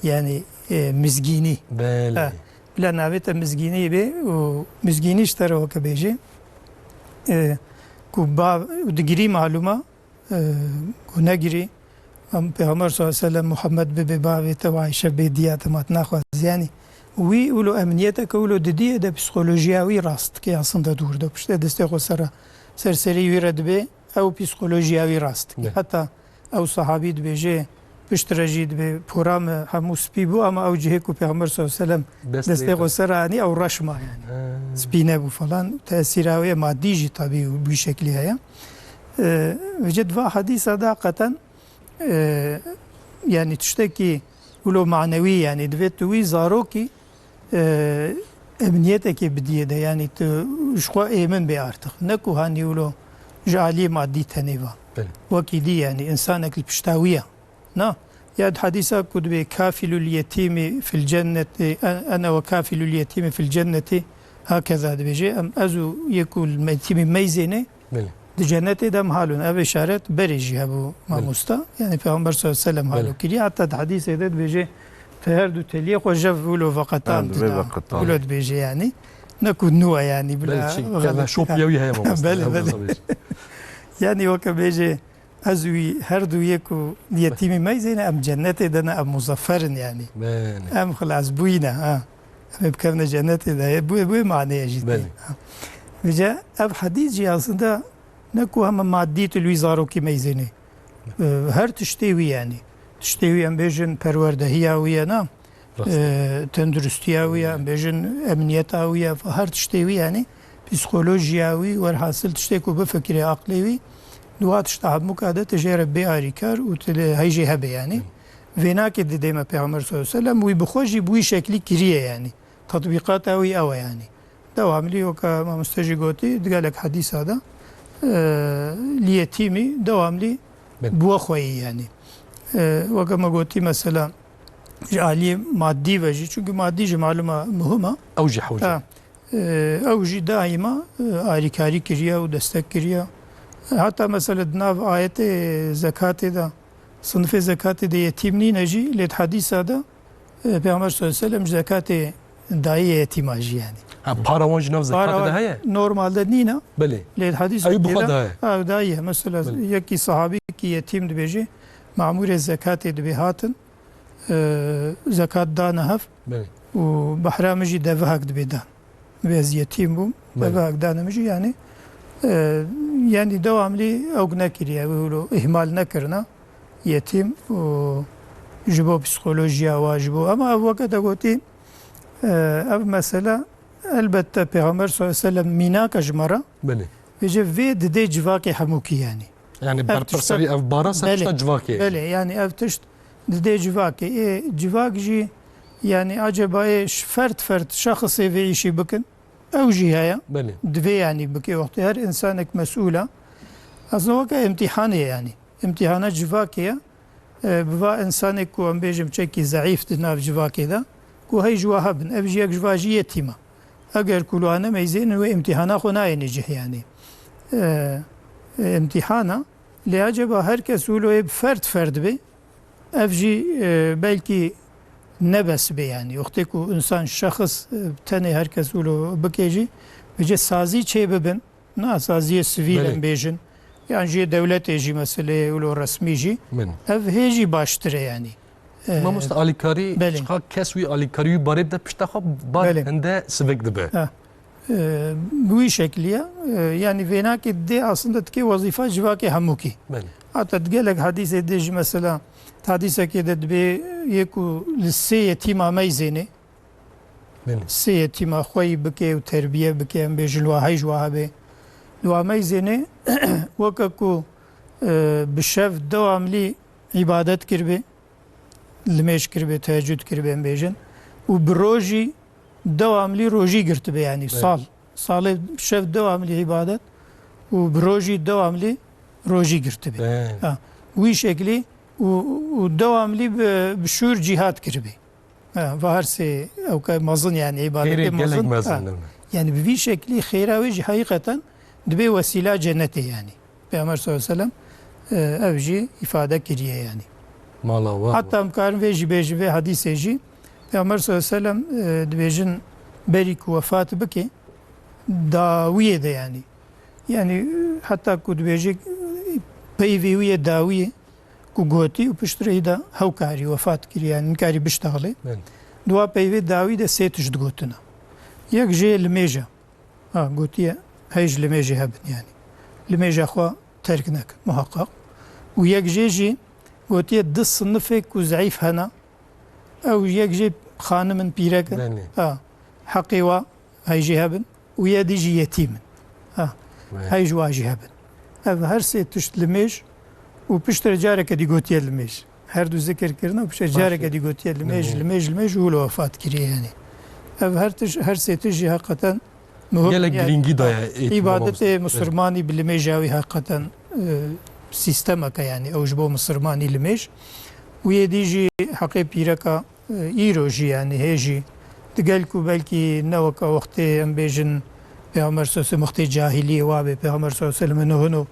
Yanî, e, mizgînî. Belê. Ha, bila navê te mizgînî bê û mizgînî ji te re weke bêjê. E, ku ba-, digirî malûma, e, ku negirî. Em Pêxember sallallahu aleyhi ve sellem Muhammed bibe bavê te û Ayşe bê diya te, ma tu naxwazî. Yanî wî wilo emniyeteke wilo didiyê de psîkolojiya wî rast dike, aslında dûr de piştê destê xwe ser, ser serî wî re dibe, ew psîkolojiya wî rast dike. Ne. Heta ew sahabî dibêje, piştre jî dibê pora me hemû spî bû, ama ew cihê ku Pêxember sallallahu aleyhi ve sellem Dest destê rê xwe te. ser anî, ew reş ma yanî. Ha. Spî nebû falan. Tesîra wê madî jî tabî wî şeklî heye. E, vêce di va hedîsa de heqeten, e, yanî tiştekî wilo manewî, yanî divê tu wî zarokî, e, emniyetekê bidiyê de, yanî tu ji xwe êmin bê artık. Ne ku hanî wilo ji aliyê madî tenê va. Belê. Wekî dî yanî, însanek li pişta wî ye. Na, ya di hedîsa ku dibê kafilul yetîmî fil cennetî, en-, ene ve kafilul yetîmî fil cennetî, hakeza dibêje, em ez û yê ku li yetîmî meyzêne, Belê. di cennetê de em halo ne. Ev îşaret berê jî hebû Belê. mamosta. Yanî Pêxember sallallahu aleyhi ve sellem halo Belê. kiriye. Heta di hedîsê de dibêje, tu her du teliyê xwe jev wilo veqetan Ha, dibê dida. veqetan. Wilo dibêje yanî. Ne ku nû ye yanî, bila Belê, çi, xelet- kevneşopîya wî heye mamosta. Belê, Ew belê. dibêje. Yanî weke bêje, Ez wî her du yek û yetîmî meyzêne, em cennetê de ne, em muzaffer in yanî. Belê. Em xilas bûyîne, ha. Em ê bikevine cennetê de, bu, bu maneye jî tê. Belê. Ha. Vêce ev hedîs jî aslında ne ku hema madî tu li wî zarokî meyzêne. Ee, her tiştê wî yanî. Tiştê wî em bêjin perwerdehiya wî ye, na? Rast. Ee, tenduristiya wî ye, em bêjin emniyeta wî ye, her tiştê wî yanî. Psîkolojiya wî, werhasil tiştê ku bifikirê aqlê wî, di wa tişta hemûka de tu jê re bê arîkar û tu li heyjê hebe yanî. Vênakê didê me Pêxember sallallahu aleyhi ve sellem, wî bi xwe jî bi wî şeklî kiriye yanî. Tetbîqata wî ew e yanî. Dewamlî weke mamoste jî gotî, di gelek hedîsa de, e, li yetîmî dewamlî Belê. bi we xweyî yanî. E, weke me gotî mesela, ji aliyê madî ve jî, çunku madî jî malûm e muhim e. Ew jî hewce. Ha. E, ew jî daîma, e, alîkarî kiriye û destek kiriye. E, heta mesela di nav ayetê zekatê de, sinifê zekatê de yetîm nîne jî, lê di hedîsa de, e, Pêxember sallallahu aleyhi ve sellem ji zekatê daye yetîma jî yanî. Ha, para wan jî nav zekatê de heye? Normalde nîne. Belê. Lê di hedîsa Ew bi xwe de daye. Ha, daye. Mesela Belê. yekî sahabî ki yetîm dibêje, mamûrê zekatê dibê hatin, e, zekat dane hev Belê. û behra min jî devihek dibê dan. Dibê ez yetîm bûm, Belê. devihek dane min jî, yanî, e, yanî dewamlî ew nekiriye, wilo îhmal nekirine yetîm û ji bo psîkolojiya wa, ji bo, ama ev weke te gotî, e, ev mesele elbette Pêxember sallallahu aleyhi ve sellem mînaka ji me re, Belê. vêce vê didê civakê hemûkî yanî. Yani Ev berpirsarî tiştek ev bara ser Belê, tişta civakê. belê, yani ev tişt didê civakê. Ê, civak jî, yani acaba ê ş-, fert fert şexsê vê îşî bikin? Ew jî heye. Belê. Divê yani bike wextê her insanek mesûl e. Aslında weke imtîhanê ye yani. Imtîhana civakê ye. E, bi va insanek ku em bêjim çekî zeîf di nav civakê de, ku hey ji wa hebin. Ev jî yek ji va jî yetîm e. Eger ku li wan nemeyzênin wê imtîhana xwe nayêne cih yani. E, e, imtîhana, lê acaba her kes wilo yê bi ferd ferd bê, ev jî, e, belkî ne bes bê yani. Wextê ku insan şexs, e, tenê her kes wilo bike jî, vêce sazî çê bibin, na saziyê sivîl Belê. em bêjin, yan jê dewletê jî meseleyê wilo resmî jî, Belê. ev hê jî baştir e yani. E, Mamoste alîkarî, belê. çiqa kes wî alîkarî wî barê bide pişta xwe bar Belê. hende sivik dibe. Ha. E, bi wî şeklî ye. E, yani vênakê dê aslında dikê wezîfa civakê hemûkî. Belê. Hatta di gelek hadîsê dê jî mesela hadîsekê de dibê yê ku li sê yetîma meyzênê, Belê. sê yetîma xweyî bike û terbiye bike, em bêjin wa hey ji wa hebê. Li wa meyzênê weke ku, e, bi şev dewamlî îbadet kiribê, limêj kiribê, tehecûd kiribê, em bêjin, û bi rojî dewamlî rojî girtibê, yanî Belê. sal. Salê şev dewamlî îbadet û bi rojî dewamlî rojî girtibê. Belê. Ha, wî şeklî û, û dewamlî bi, bi şûr cîhad kiribê. Ha, va her sê ewke mezin, yani îbadetê Xêrê gelek mezin. mezin Ha, dibin. yani bi vî şeklî xêra wê jî heqîqeten dibê wesîla cennetê yani. Peygamber sallallahu aleyhi ve sellem, e, ev jî îfade kiriye yani. Mala wa. Hatta em karin vê jî bêjin, vê hadîsê jî Peygamber sallallahu aleyhi ve sellem, e, dibêjin berî ku wefat bike, dawiyê de yani. Yani, e, hatta ku dibêje, e, peyvê wî ye dawiyê, ku gotî û piştre îda hewkarî wefat kiriye, yani nikarî biştexile. Belê. Di wa peyvê dawî de sê tişt gotina. Yek jê limêja. Ha, gotiye, hey ji limêjê hebin yani. Limêja xwe terk nekin, muhaqqaq. Û yek jê jî gotiye, du sinifê ku zeîf hene, ew yek jê xanim in, pîrek in. Belê. Ha, heqê wa hey jê hebin. Û ye dî jî yetîm in. Ha, Belê. hey ji wa jî hebin. Ev her sê tişt limêj û piştre careke dî gotiye limêj. Her du zikir kirine û piştre Baş careke e. dî gotiye limêj, Limêj. limêj, limêj û wilo wefat kiriye yani. Ev her tişt, her sê tişt jî heqeten muhim Gelek yani. girîngî daye êtîma Îbadetê mamoste. Musulmanî bi limêja wî heqeten, e, sîstemeke yani. Ew ji bo Musulmanî limêj. Û yê dî jî heqê pîreka, e, îro jî yani hê jî. Digel ku belkî ne weke wextê em bêjin Peygamber sallallahu aleyhi ve sellem wextê cahiliyê wa be, Peygamber sallallahu aleyhi ve sellem hino hino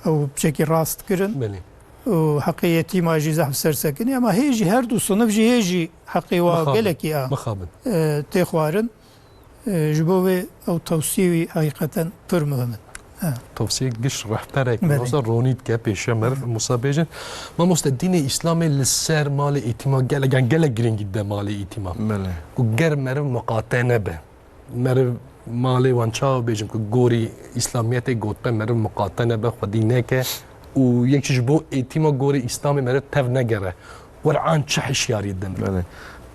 ew piçekî rast kirin. Belê. Û heqê yetîma jî zehf ser sekinî, ama hê jî her du sinif jî hê jî heqê wa Mixabin. gelekî a, Mixabin. e, tê xwarin. E, ji bo vê ew tewsiyê wî heqîqeten pir muhim in. Tavsiyek giş rehberek, Belê. Mamoste ronî dike pêşiya meriv, Musa bêjin. Mamoste, dînê Îslamê li ser malê êtîma gelek, yan gelek girîngî dide malê êtîma. Belê. Ku ger meriv miqate nebe. Meriv malê wan çawa bêjin ku gorî Îslamiyetê gotbe meriv miqate nebe, xwedî neke û yek ji bo êtîma gorî Îslamê meriv tev negere. Wer'an çi hişyarî din? Belê.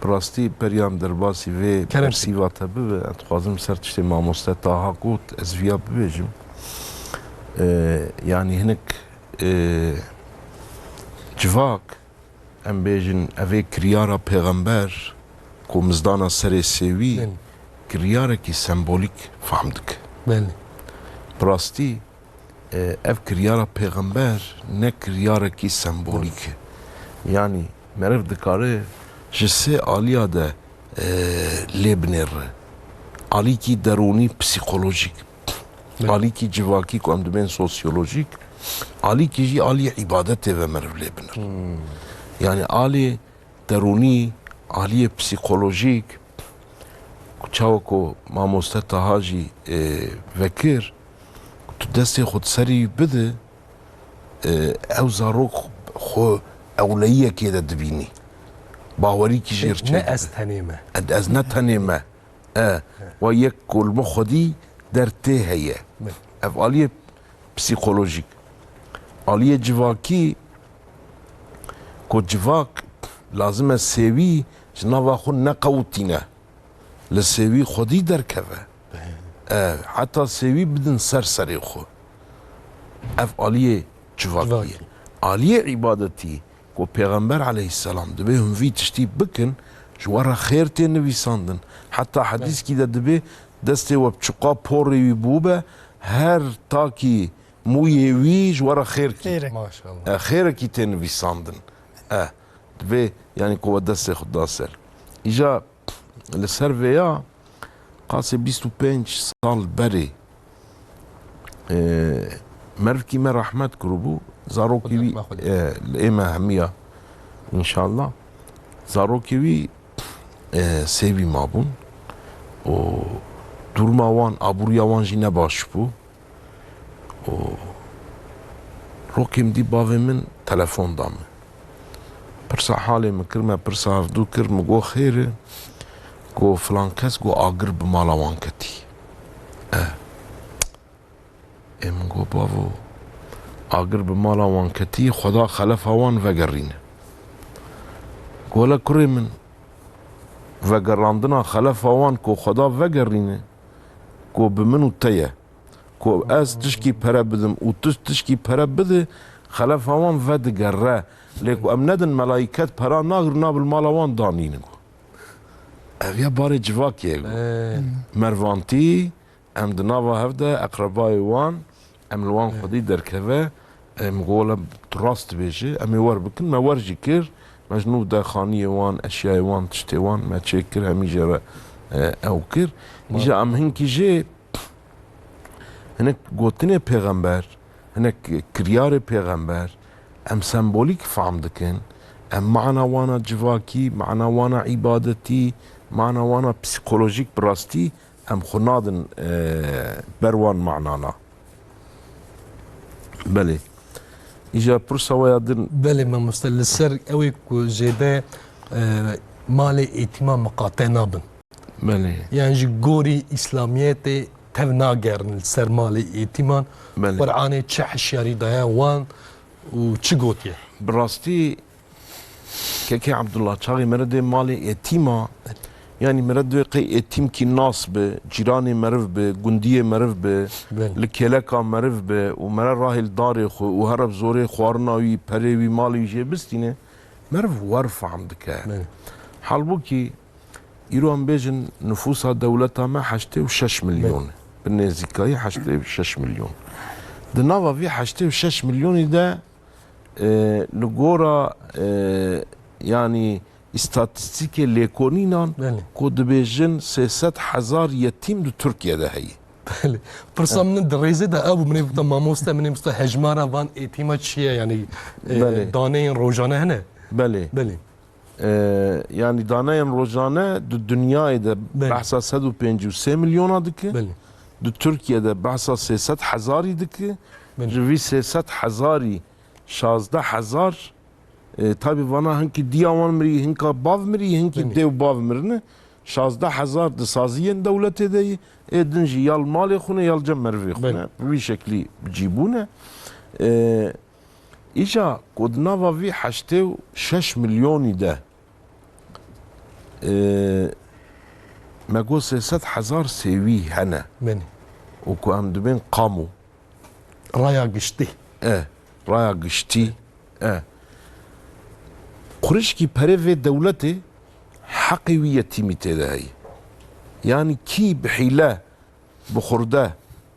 Bi rastî beriya em derbasî vê Kerem bersîva te bibe, ez dixwazim ser tiştê mamoste Taha got, ez viya bibêjim. Ee, yanî hinek, ee, civak, em bêjin, evê kiryara pêxember, ku mizdana serê sêwî, Belê. Kiryarekî sembolîk fehm dike. Belê. Bi rastî, e, ev kiryara pêxember ne kiryarekî sembolîk e. Yanî meriv dikare ji sê aliya de, e, lê binêre. Alîkî derûnî psîkolojîk, Belê. Alîkî civakî ku em dibên sosyolojîk, alîkî jî alî îbadetê ve meriv lê binir. Hmm. Yanî alî derûnî, aliyê psîkolojîk, ku çawa ku mamoste Taha jî, e, vekir, ku tu destê xwe di serî bide, e, ew zarok xwe ewleyiyekê de dibînî. Bawerîkî jê Ne dibe. ez tenê me. Ed-, ez ne tenê me. E, wa yek ku li min xwedî dertê heye. Me. Ev aliyê psîkolojîk. Aliyê civakî, ku civak lazim e sêwî ji nava xwe neqewitîne. Li sêwî xwedî derkeve. E, heta sêwî bidin ser serê xwe. Ev aliyê civakî ye. Civakî. Aliyê îbadetî, ku Pêxember aleyhisselam dibê hûn vî tiştî bikin, ji we re xêr tê nivîsandin. Heta hedîskî de dibê destê we bi çiqa porê wî bûbe, her takî mûyê wî ji we re xêr kî. Xêr e. Maşallah. E, xêrekî tê nivîsandin. E, divê, yanî ku we destê xwe da ser. Îja li ser vêya qasê bîst û pênc sal berê, e, merivkî me rehmet kiribû, zarokî wî, Rehme xwe. E, li ê me hemiya, înşallah. Zarokê wî, e, sêwî mabûn û duruma wan, aboriya wan jî ne baş bû. Û rokê min dî bavê min telefon da min. Pirsa halê min kir, me pirsa hevdû kir, min got, "Xêr e?" Got, "Filan kes got agir bi mala wan ketî." E. Ê min got, "Bavo, agir bi mala wan ketî, Xweda xelefa wan vegerîne." Got, "Le kurê min, vegerandina xelefa wan ku Xweda vegerîne, ku bi min û te ye." Ku ez tişkî pere bidim û tu tişkî pere bide, xelefa wan vedigere. Lê ku em nedin, melayîket pera nagrin, nabil mala wan danînin. Ev ya barê civakê ye. Ee. Mervantî, em di nava hev de, eqrebayê wan, em li wan Ee. xwedî derkeve, em gola tu rast dibêje, em ê wer bikin, me wer jî kir, me ji nû de xaniyê wan, eşyayê wan, tiştê wan, me çêkir, hemî jê re, e, ew kir. Îja em hinkî jê Hinek gotinê pêxember, hinek kiryarê pêxember, em sembolîk fehm dikin, em mana wana civakî, mana wana îbadetî, mana wana psîkolojîk bi rastî em xwe nadin, e, ber wan manana. Belê. Îja pirsa we ya din. Belê mamoste, li ser ew ê ku zêde, e, malê êtîma miqate nabin. Belê. Yan ji gorî Îslamiyetê tev nagerin li ser malê êtîman. Belê. Qur'anê çi hişyarî daye wan û çi gotiye? Bi rastî Kekê Abdullah, çaxê mere dê malê êtîma, yanî mere dê qey êtîmkî nas bi, cîranê meriv bi, gundiyê meriv bi, Belê. li kêleka meriv bi û mere rahê li darê xwe û here bi zorê xwarina wî, perê wî, malê wî jê bistîne, meriv wer fehm dike. Belê. Halbûkî Îro em bêjin nifûsa dewleta me heştê û şeş milyon e. Bi nêzîkayî heştê û şeş milyon. Di nava vî heştê û şeş milyonî de, e, li gora, e, yanî îstatîstîkê lêkolînan Belê. ku dibêjin sê sed hezar yetîm di Tirkiye de heye. Belê. Pirsa min di rêzê de ew bû, min ê bita mamoste, min ê bita hejmara van êtîma çi ye, yanî, e, Belê. daneyên rojane hene? Belê. Belê. E, yanî daneyên rojane di dinyayê de Belê. behsa sed û pêncî û sê milyona dike. Belê. di Tirkiye de behsa sê sed hezarî dike. Belê. Ji vî sê sed hezarî şazdeh hezar, e, tabi vana hinkî diya wan mirî, hinka bav mirî, hinkî Belê. dê û bav mirine. Şazdeh hezar di saziyên dewletê de yî, ê din jî ya li malê xwe ne, ya li cem merivê xwe Belê. ne. Bi vî şeklî bi cî bûne. E, îca ku di nava vî heştê û şeş milyonî de, e, me got sê sed hezar sêwî hene. Belê. Û ku em dibên kamu. Raya giştî. E, raya giştî. E. Qurişkî perê vê dewletê heqê wî yetîmî tê de heye. Yanî kî bi hîle, bi xurde,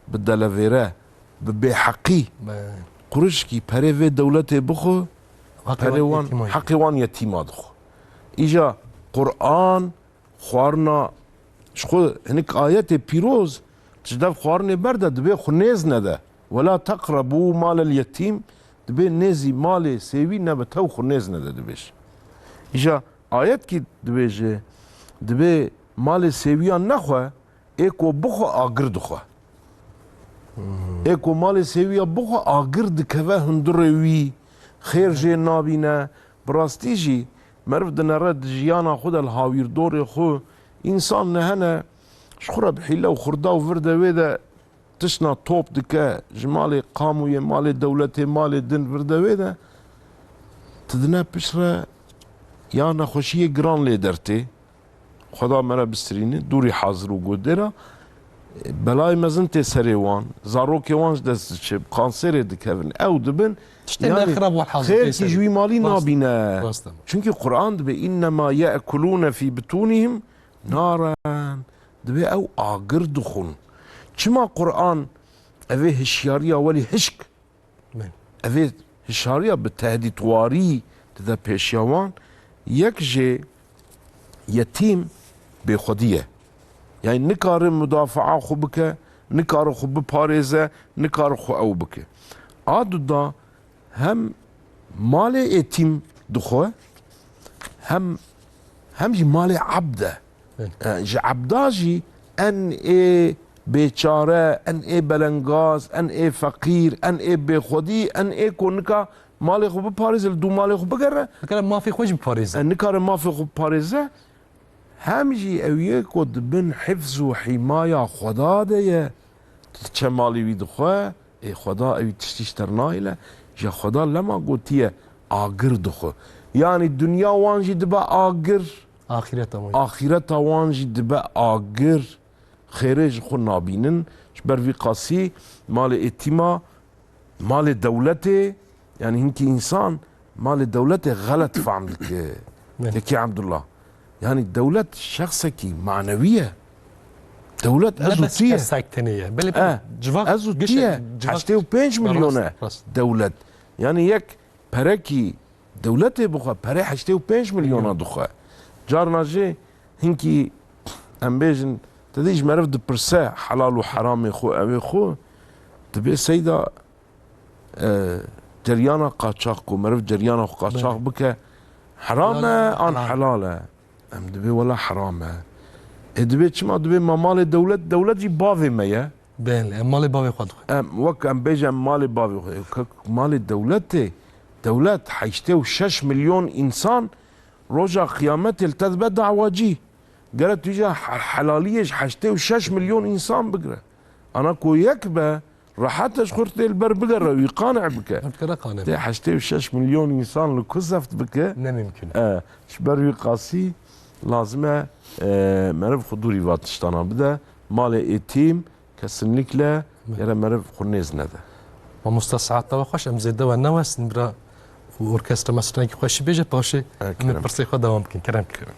bi delevêre, bi bêheqî Be. qurişkî perê vê dewletê bixwe, Heqê perê wan wan, yetîma ye. heqê wan yetîma dixwe. Îja Quran, xwarina, ji xwe hinek ayetê pîroz, ji dev xwarinê berde, dibê xwe nêz nede. "Wela teqrebû malel yetîm", dibê nêzî malê sêwî nebe, tew xwe nêz nede dibêje. Îja ayetkî dibêje, dibê malê sêwiyan nexwe, ê ku bixwe agir dixwe. Ê ku malê sêwiya bixwe agir dikeve hundirê wî, xêr jê nabîne. Bi rastî jî meriv dinere di jiyana xwe de li hawîrdorê xwe, însan ne hene ji xwe re bi hîle û xurda û vir de wê de tiştna top dike, ji malê qamûyê, malê dewletê, malê din vir de wê de, tu dine pişt re ya nexweşiyê giran lê dertê. Xweda me re bistirîne, dûrî hazir û godêra, belayê mezin tê serê wan, zarokê wan ji dest diçe, bi kanserê dikevin, ew dibin, Tiştê yanî ne xirab welhazir tê xêrkî serê. ji wî malî Rast. nabîne. Rast e. Çünkü Quran dibe, "Innema ye'kulûne fî bitûnihim naren." Dibe ew agir dixwin. Çima Quran evê hişyariya welî hişk Min. Evê hişyariya bi tehdîtwarî dide pêşiya wan. Yek jê yetîm bêxwedî ye. Yani nikare mudafaa xwe bike, nikare xwe biparêze, nikare xwe ew bike. A duda hem malê êtîm dixwe, hem, hem jî malê ebd e. Evet. E, ji ebda jî en ê bêçare, en ê belengaz, en ê feqîr, en ê bêxwedî, en ê ku nika malê xwe biparêze, li dû malê xwe bigere. Nikare mafê xwe jî biparêze. E, nikare mafê xwe biparêze. Hem jî ew yê ku di bin hifz û hîmaya Xweda de ye. Tu diçe malê wî dixwe, ê Xweda ew tiştî ji te re nahêle, ji Xweda lema gotiye agir dixwe. Yani dinya wan jî dibe agir. Axireta wan. Axireta wan jî dibe agir. Xêrê ji xwe nabînin. Ji ber vî qasî malê êtîma, malê dewletê, yani hinkî însan malê dewletê xelet fehm dike. Evet. Kekê Abdullah. Yani dewlet şexsekî manewî ye. Dewlet Ne ez û bes tu ye. kesek tenê ye. Belê, belê. Eh, Civak ez û tu giş e, ye. Civak Heştê û pênc milyon e Rast, rast. dewlet. Yani yek perekî dewletê bixwe, perê heştê û pênc milyona Milyon. dixwe. Carna jî hinkî em bêjin, te dî ji meriv dipirse helal û heramê xwe, evê xwe, dibê seyda, e, ceryana qaçax ku meriv ceryana xwe qaçax Belê. bike, heram e Helal e, an helal. helal e? Em dibê wela heram e. E, dibê çima? Dibê ma malê dewlet, dewlet jî bavê me ye. Belê, em malê bavê xwe dixwin. Em, wek em bêjin, em malê bavê xwe. Ke malê dewletê, dewlet heştê û şeş milyon însan roja qiyametê li te dibe dawacî. Gere tu jî he-, helaliyê ji heştê û şeş milyon însan bigire. Ana ku yek be, rehet e ji xwe tê li ber bigere, wî qane bike. Em dikare qane. Tê heştê û şeş milyon însan li ku zeft bike? Ne mimkun. E, ji ber wî qasî lazim e, e, meriv xwe dûrî va tiştana bide. Malê êtîm, kesinlikle Evet. yere meriv xwe nêz nede. Mamosta, saeta we xweş, em zêde we newestin, bira û orkestra me stranekî xweşî bêje, paşê E, em ê kerem. pirsê xwe dewam bikin. Kerem. Kerem.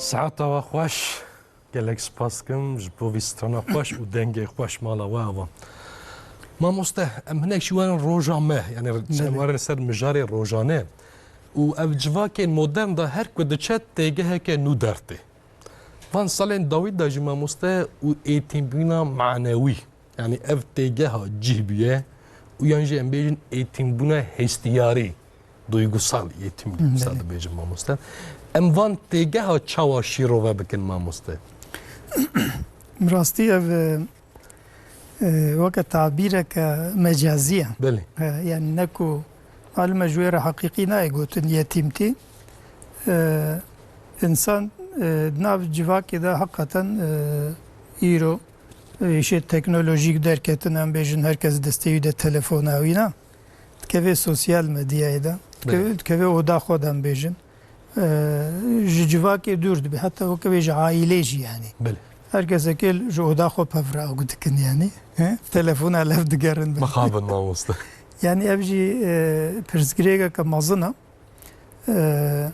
Saeta we xweş. Gelek spas kim ji bo vî strana xweş û dengê xweş mala we ava. Mamoste, em hinek jî werin roja me, yani em Belê. werin ser mijarê rojane û ev civakên modern de her ku diçe têgeheke nû dertê. Van salên dawî de jî mamoste û êtîmbûna manewî, yani ev têgeha cih bûye û yan jî em bêjin êtîmbûna hestiyarî, duygusal êtîmbû Hı, wisa belê. dibêjin mamoste. Em van têgeha çawa şîrove bikin mamoste? Bi rastî ev, e, e, weke tabîreke mecazî ye. Belê. E, yani ne ku malum e ji wê re heqîqî nayê gotin yetîmtî. E, însan, e, di nav civakê de heqeten, e, îro, e, îşê teknolojîk derketin, em bêjin her kes destê wî de telefona wî ne. Dikeve sosyal medyayê de. Dikeve, Belê. dikeve oda xwe de em bêjin. E, ji civakê dûr dibe. Heta weke wê ji aîlê jî yani. Belê. Her kesekê ji oda xwe pevra ew dikin yani. He? Telefona lev digerin. Mixabin mamoste. Yani ev jî, e, pirsgirêkeke mezin e. E,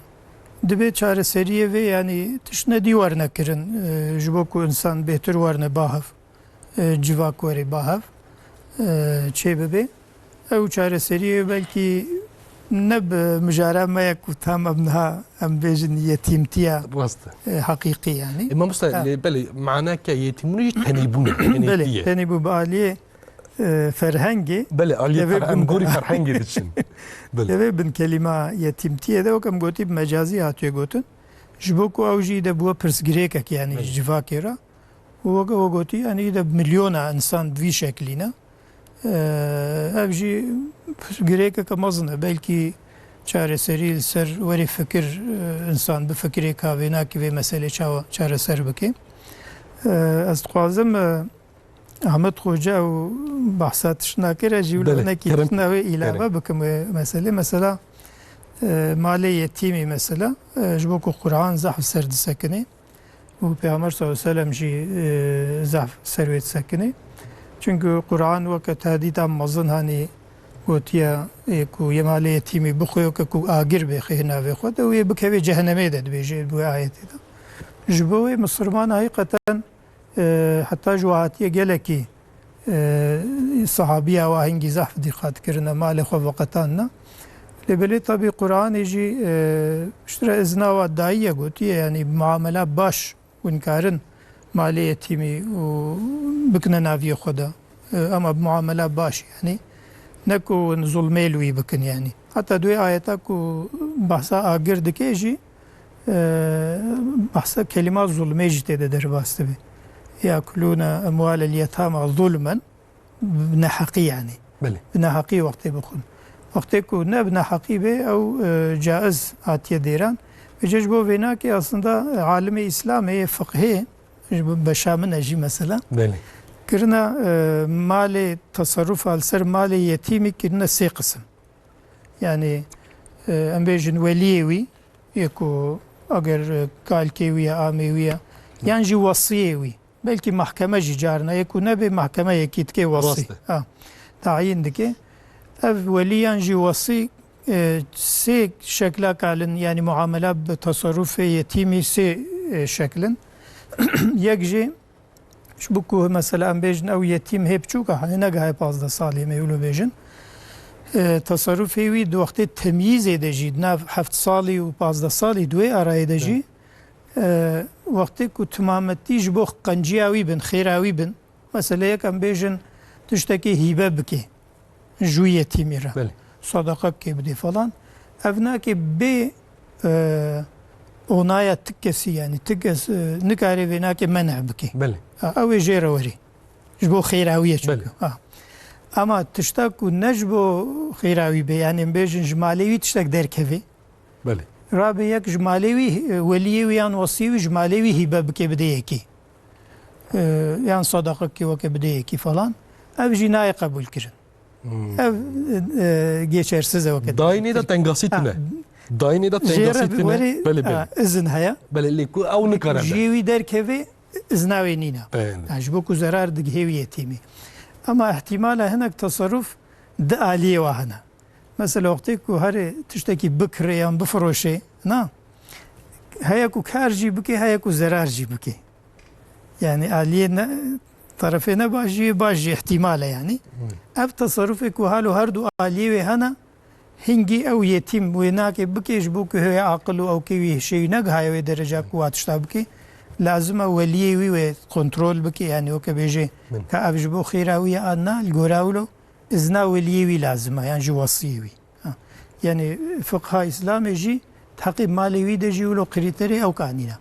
dibe çareseriyê vê yani tişt nedî werne kirin. E, ji bo ku însan bêhtir werne bahev. E, civak were bahev, e, çê bibe. Ew çareseriyê belkî ne bi mijara me ye ku tam em niha em bêjin yetîmtiya Rast e. e, heqîqî yani. E, mamoste, Ha. lê belê, maneke yetîmbûnê jî tenêbûn e, tenêtî Belê, ye. tenêbûn bi aliyê, e, ferhengê Belê, aliyê Devê fer-, em bin- gorî ferhengê diçin. Belê. Devê bin kelîma yetîmtiyê de wek em gotî bi mecazî hatiye gotin. Ji bo ku ew jî de bûye pirsgirêkek yani Belê. ji civakê re. Û weke we gotî, yani de milyona insan bi vî şeklî ne. Eee, ev jî girêkeke mezin e. Belkî çareserî li ser werê fikir, eee, insan bifikirê ka vênakî vê meselê çawa çareser bike. Eee, ez dixwazim, eee, Ahmet Xoca û behsa tiştna kir, ez jî wilo Belê, hinekî kerem tiştna wê îlave kerem. bikim wê meselê. Mesela, eee, malê yetîmî mesela, eee, ji bo ku Quran zehf ser disekine. û Pêxember sallallahu aleyhi ve sellem jî, e, zehf ser wê disekine. Çunku Quran weke tehdîda mezin hanî gotiye, ê, ku yê malê yetîmî bixwe weke ku agir bê xêr navê xwe de û yê bikeve cehennemê de dibêje bi wê ayetê de. Ji bo wê Misirman haqiqeten, e, heta ji we hatiye gelekî e, sahabiya wa hingî zehf dîqat kirine, malê xwe veqetanine. Lê belê tabî Quranê jî, e, piştre izna wa dayiye gotiye, yanî muamela baş hûn karin malê yetîmî û bikine naviyê xwe de. E, ama bi muamela baş, yanî ne ku hûn zulmê li wî bikin, yanî. Heta di wê ayeta ku behsa agir dike jî, e, behsa kelîma zulmê jî tê de derbas dibe. Yakulûne emwalel yetama zulmen, bi neheqî yanî. Belê. Bi neheqî wextê bixwin. Wextê ku ne bi neheqî bê, ew, e, caiz hatiye dêran. Vêce ji bo vênakê aslında, e, alimê Îslamê yê fiqhê, ji bo beşa min e jî mesela, Belê. kirine, e, malê teserufa li ser malê yetîmî kirine sê qisim. Yani, e, em bêjin weliyê wî, yê ku eger, e, kalkê wî ye, amê wî ye, yan jî wesiyê wî. Belkî mahkeme jî carna, yê ku nebe mahkeme yekî dike wesî. Rast e. Ha, tayîn dike. Ev welî yan jî wesî, e, sê şekla kalin, yani muamela bi teserufê yetîmî sê, e, şeklin. Yek jî Ji bo ku mesela em bêjin ew yetîm hê biçûk e, hanê negihaye pazdeh salî, em ê wilo bêjin. E, teserufê wî di wextê temyîzê de jî, di nav heft salî û pazdeh salî di wê arayê de jî, e, wextê ku timametî ji bo qenciya wî bin, xêra wî bin, mesela yek em bêjin tiştekî hîbe bike. Ji wî yetîmî re Belê. Sedeqe bike bidê falan. Ev nake bê, e, onaya ti kesî, yani ti kes, e, nikare vê nake meneh bike. Belê. Ha, ew ê jê re werê. Ji bo xêra wî ye çunku. Belê. Ha. Ama tişta ku ne ji bo xêra wî be, yani em bêjin ji malê wî tiştek derkeve. Belê. Rabe yek ji malê wî, e, weliyê wî yan wesiyê wî ji malê wî hîbe bike bide yekê. E, yan sadaqekê weke bide yekî falan. Ev jî nayê qebûl kirin. Hmm. Ev, e, geçersiz e weke. Dayînê de tengasî tune. Ha. Dayînê de Jê re tengasî tune. Werî, Belê, belê. Ha, izin heye. Belê, lê ku ew nikare be. Jiyê wî derkeve, izna wê nîne. Belê. Ha, ji bo ku zerar digihê wî yetîmî. Ama ihtimala hinek teserruf di aliyê wa hene. Mesela wextê ku herê tiştekî bikire yan bifiroşe, na? heye ku kar jî bike, heye ku zerar jî bike. Yani aliyê ne, terefê ne baş jî, baş jî ihtimal e yani. Ev teserufê ku halo her du aliyê wê hene, hingî ew yetîm wê nake bike, ji bo ku heye aqil û ewkê wî hişê wî negihaye wê dereca ku wa tişta bike. Lazim e weliyê wî wê kontrol bike, yani weke bêje Min. ka ev ji bo xêra wî ye an na, li gora wilo izna weliyê wî lazim e, yan ji wesiyê wî. Ha. Yani fiqha Îslamê jî di heqê malê wî de jî wilo krîterê ew kanîne.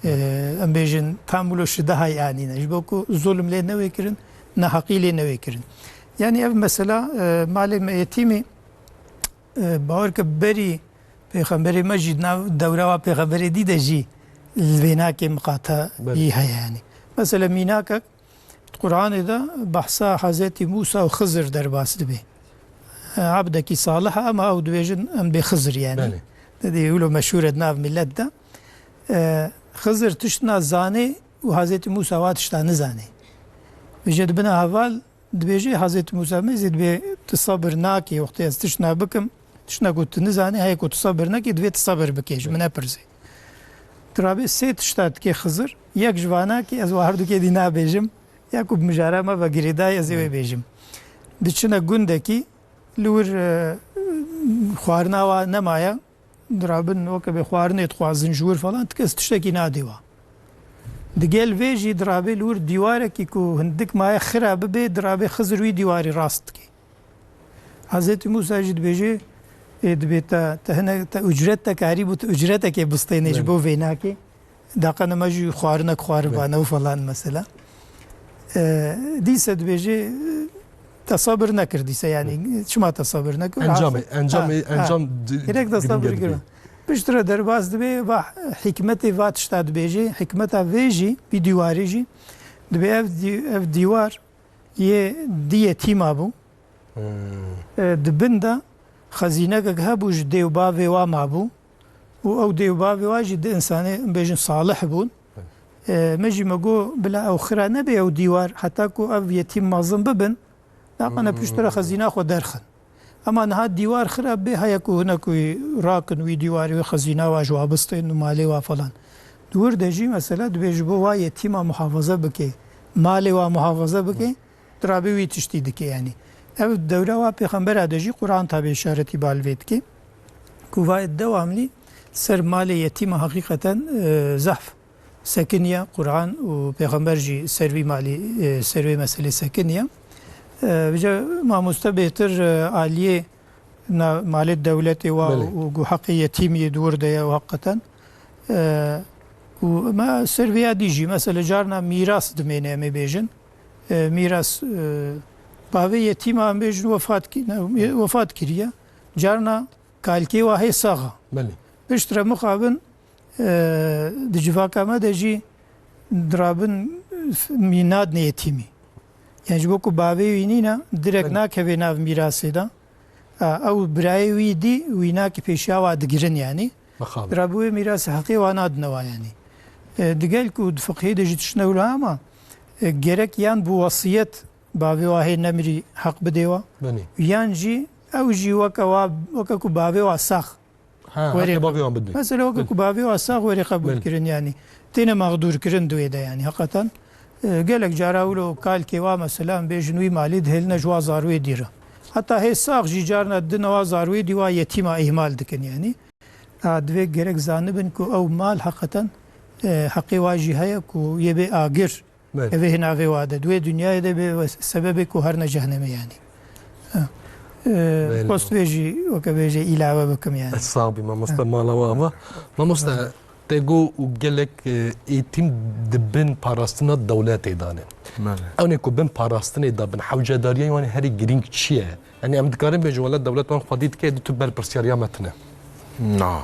Ee, em bêjin tam wilo şidehayî anîne. Ji bo ku zulm lê newê kirin, neheqî lê newê kirin. Yani ev mesela, e, malê me yetîmî, e, bawer ke berî pêxemberê me jî nav dewra wa pêxemberê dî de jî li vênakê miqate Belê. yî heye yani. Mesela mînakek Di Qur'anê de behsa Hezretî Mûsa û Xizir derbas dibe. E, Ebdekî salih e, ema ew dibêjin em bê Xizir yani. Belê. Didî wilo meşhûr e di nav millet de. E, Xizir tiştna zanê û Hezretî Mûsa wa tişta nizanê. Vêje dibine heval dibêje Hezretî Mûsa me zî dibê tu sabir nakê, wextê ez tiştna bikim, tiştna ku tu nizanê, heye ku tu sabir nekê, divê tu sabir bikê, ji min nepirsê. Dirabê sê tişta dikê Xizir, yek ji vana ki ez wa herdukê dî nabêjim, ya ku bi mijara me ve girêdayî ez ê wê bêjim. Diçine gundekî, li wir, e, xwarina wa nemaye, dirabin weke bê xwarinê dixwazin ji wir falan, ti kes tiştekî nadê wa. Digel vê jî dirabê li wir dîwarekî ku hindik maye xira bibe, dirabê Xizir wî dîwarî rast dike. Hezretî Mûsa jî dibêje, ê, dibê te, te hinek, te ucret te karî bû, te ucretekê bistêne ji Belê. bo vênakê. Daqene me jî xwarinek xwaribane Belê. û falan mesela. E, dîse dibêje, te sabir nekir dîse, yani çima te sabir nekir? Encamê, Aslında- encamê, Ha, ha. encam di- Gerek de sabir girîng e. kir. Piştre derbas dibe, va hikmetê va tişta dibêje, hikmeta vê jî, vî dîwarê jî, dibê ev dî-, ev dîwar yê dî yetîma bû. Hmm. E, di bin de xezînekek hebû ji dê û bavê wa mabû û ew dê û bavê wa jî di insanê, em bêjin, salih bûn. E, me jî me got, bila ew xira nebe ew dîwar, heta ku ev yetîm mezin bibin, daqene Hmm. piştre xezîna xwe derxin. Ema niha dîwar xira bê, heye ku hinek wî rakin wî dîwarê wê xezîna wa ji wa bistên û malê wa falan. Di wir de jî mesela dibê ji bo wa yetîma muhafaza bike, malê wa muhafaza bike, dirabê wî tiştî dike yani. Ev dewra wa pêxembera de jî Quran tabi işaretî balvê dike. Ku va dewamlî ser malê yetîma heqîqeten, e, zehf sekiniye. Quran û pêxember jî ser vî malî, e, ser vê meselê sekiniye. E, vêca mamoste bêtir, e, aliyê na-, malê dewletê wa Belê. û ku heqê yetîmiyê di wir de ye û heqeten. E, û me ser vêya dî jî, mesela carna mîras dimêne em ê bêjin. E, mîras, e, bavê yetîma em bêjin wefat ki-, ne, wefat kiriye. Carna kalkê wa hê sax e. Belê. Piştre mixabin, e, di civaka me de jî dirabin f-, mî nadine yetîmî. Yani ji bo ku bavê wî nîne, direk Belê. nakeve nav mîrasê de. A, ew birayê wî dî, wî nakî pêşiya wa digirin yani. Mixabin. Dirabin wê mîrasê heqê wa nadine wa yani. E, digel ku di fiqhê de jî tiştine wilo ama, e, gerek yan bi wesiyet bavê wa hê nemirî heq bidê wa. Belê. Yan jî ew jî weke wa, weke ku bavê wa sax Ha, werê heqê bavê wan bidê. Mesela weke Belê. ku bavê wa sax werê qebûl Belê. kirin yani. Têne mexdûr kirin di wê de yani. Heqeten, e, gelek cara wilo kalkê wa mesela em bêjin wî malî dihêline ji wa zarwê dî re. Heta hê sax jî carna didine wa zarwê dî wa yetîma îhmal dikin yani. A, divê gerek zanibin ku ew mal heqeten, e, heqê wa jî heye ku yê bê agir. Belê. Ev ê hinavê wa de. Di wê dinyayê de bê wes-, sebebê ku herine cehnemê yani. Ha. E, Belê. post vê jî weke bêje îlave bikim yani. Ez sax bî mamoste Ha. mala we ava. Mamoste, te got û gelek, e, êtîm di bin parastina dewletê de ne. Belê. Ew ne ku bin parastinê de bin hewcedariya wan herî girîng çi ye? Yani em dikarin bêjin wele dewlet wan xwedî dike, di tu berpirsiyariya me tine. Na.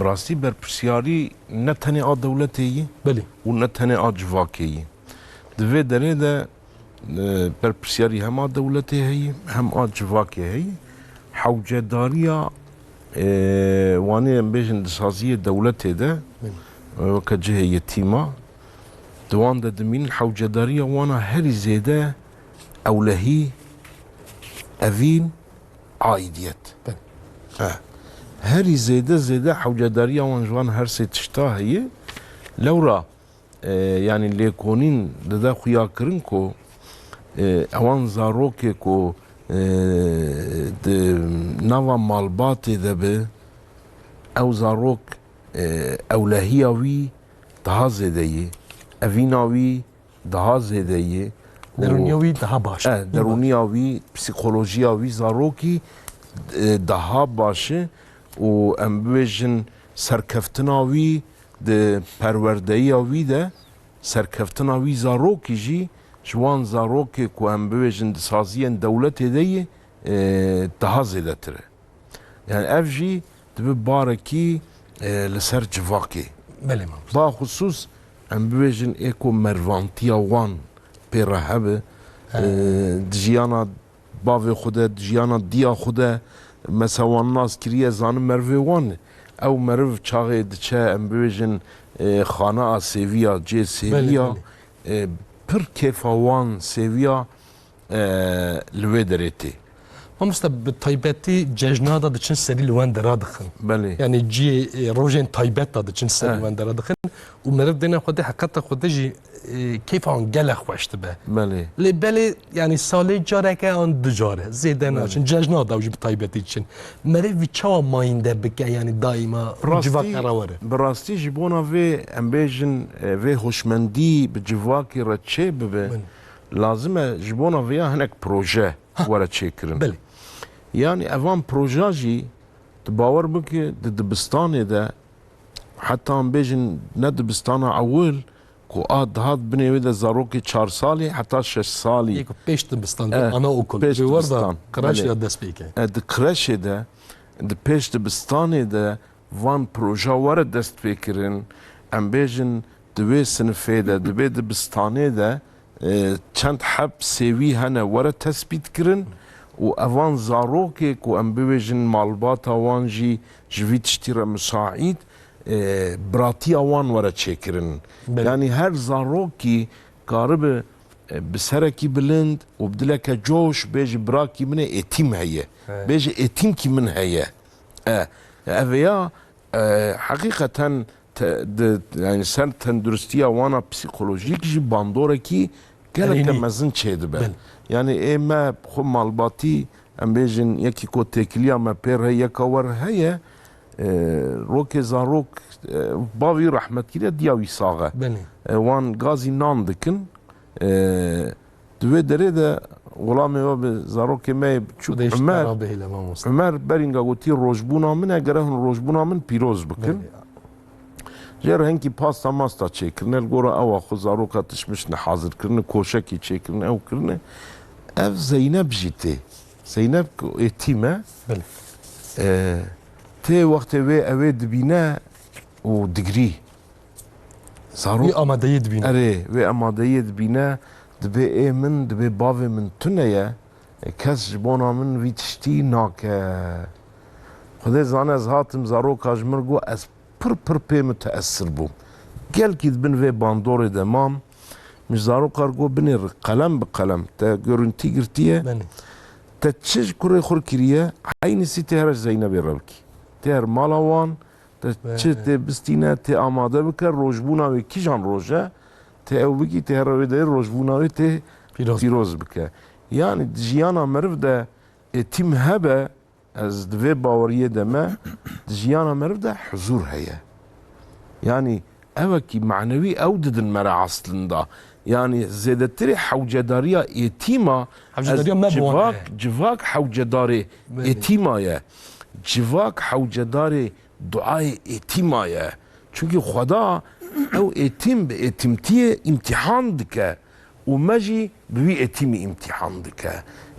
Bi rastî berpirsiyarî ne tenê a dewletê yî Belê. û ne tenê a civakê yî. Di vê derê de, e, berpirsiyarî hem a dewletê heyî, hem a civakê heyî. Hewcedariya, e, wanê em bêjin di saziyê dewletê de, Belê. e, weke cihê yetîma, di wan de dimînin hewcedariya wana herî zêde ewlehî, evîn, aidiyet. Belê. He. herî zêde zêde hewcedariya wan ji van her sê tişta heye. Lewra, e, yanî lêkonîn dide xuyakirin ku, e, ewan zarokê ku, e, di nava malbatê de bi, ew zarok, e, ewlehiya wî daha zêde ye, evîna wî daha zêde ye. Û Derûniya wî daha baş e, e. Derûniya wî, psîkolojiya wî zarokî, e, daha baş e û em bibêjin serkeftina wî di perwerdeyiya wî de, serkeftina wî zarokî jî ji wan zarokê ku em bibêjin di saziyên dewletê de ye, e, daha zêdetir e. Yani ev jî dibe barekî, e, li ser civakê. Belê mamoste. Baxusûs em bibêjin ê ku mervantiya wan pê re hebe, He. e, di jiyana bavê xwe de, di jiyana diya xwe de, mesela wan nas kiriye, zanin merivê wan e. Ew meriv çaxê diçe, em bibêjin, e, xana a sêviya, cê sêviya, Belê, belê. e, pir kêfa wan sêviya, e, li wê derê tê. Mamoste, bi taybetî cejna de diçin serî li wendera dixin. Belê. Yani ciyê, e, rojên taybet de diçin serî Eh. wendera dixin. Û meriv dêne xwe de, heqeta xwe de jî, e, keyfa wan gelek xweş dibe. Belê. Lê belê, yani salê careke an du care, zêde Belê. naçin. Cejna de jî bi taybetî diçin. Meriv vî çawa mayînde bike, yani daîma Bi rastî, civak re were? Bi rastî ji bona vê, em bêjin, e, vê hoşmendî bi civakê re çê bibe, Belê. lazim e ji bona vêya hinek proje Ha. were çêkirin. Belê. Yani evan proja jî, tu bawer bike, di dibistanê de, heta em bêjin ne dibistana ewil, ku a dihat binê wê de zarokê çar salî heta şeş salî. Yek pêş dibistan, Eh, anaokul. pêş Bi wer de dibistan. kreş Belê. ya dest pê ke. E, di kreşê de, di pêş dibistanê de van proja were dest pê kirin. Em bêjin di wê sinifê de, di vê dibistanê de, e, çend heb sêwî hene were tespît kirin û evan zarokê ku em bibêjin malbata wan jî ji vî tiştî re misaîd, e, biratiya wan were çêkirin. Belê. Yanî her zarokî karibe, e, bi serekî bilind û bi dileke coş bêje, birakî min ê êtîm heye. He. Bêje, êtîmkî min heye. E, ev ya, e, heqîqeten te-, di, yani ser tenduristiya wana psîkolojîk jî bandorekî geleke Erênî. mezin çêdibe. Belê. Yani ê me xwe malbatî, em bêjin yekî ku têkiliya me pê re yeka wer heye, e, rokê zarok, e, bavî rehmet kiriye, diya wî sax e. Belê. E, wan gazî nan dikin. E, di wê derê de welamê we bi zarokê me yê biçûk Xwedê ji te Umer, re bihêle mamoste. Umer berînga gotî, "Rojbûna min e, gere hûn rojbûna min pîroz bikin." Belê. Jê re hinkî pasta masta çêkirine, li gora ewa xwe zaroka tişmiş ne hazir kirine, koşekî çêkirine, ew kirine. Ev Zeynep jî tê. Zeynep ku êtîm e. Belê. E, tê wextê wê ew ê dibîne û digirî. Zarok Wî amadeyî dibîne. Erê, wê amadeyê dibîne, dibê ê min, dibê bavê min tune ye, e, kes ji bona min vî tiştî nake. Xwedê zane ez hatim zaroka ji min got, ez pir pir pê miteesir bûm. Gelkî di bin vê bandorê de mam, min ji zaroka re got, binêre qelem bi qelem, te görüntî girtiye, Belê. te çi ji kurê xwe re kiriye, eynîsî tê here ji Zeynebê re bikî. Tê her mala wan, Te Be- çi tê bistîne, tê amade bike, rojbûna wê kîjan roj e, tê ew bikî, tê here wê de rojbûna wê tê Pîroz. pîroz bike. Yani di jiyana meriv de êtîm hebe, ez di vê baweriyê de me, di jiyana meriv de huzur heye. Yani evekî manewî ew didin me re aslında. Yani zêdetirê hewcedariya êtîma, Hewcedariya ez me bi wan civak, heye. civak hewcedarê Belê. êtîma ye. Civak hewcedarê duayê êtîma ye. Çunkî Xweda ew êtîm bi êtîmtiyê îmtîhan dike û me jî bi wî êtîmî îmtîhan dike.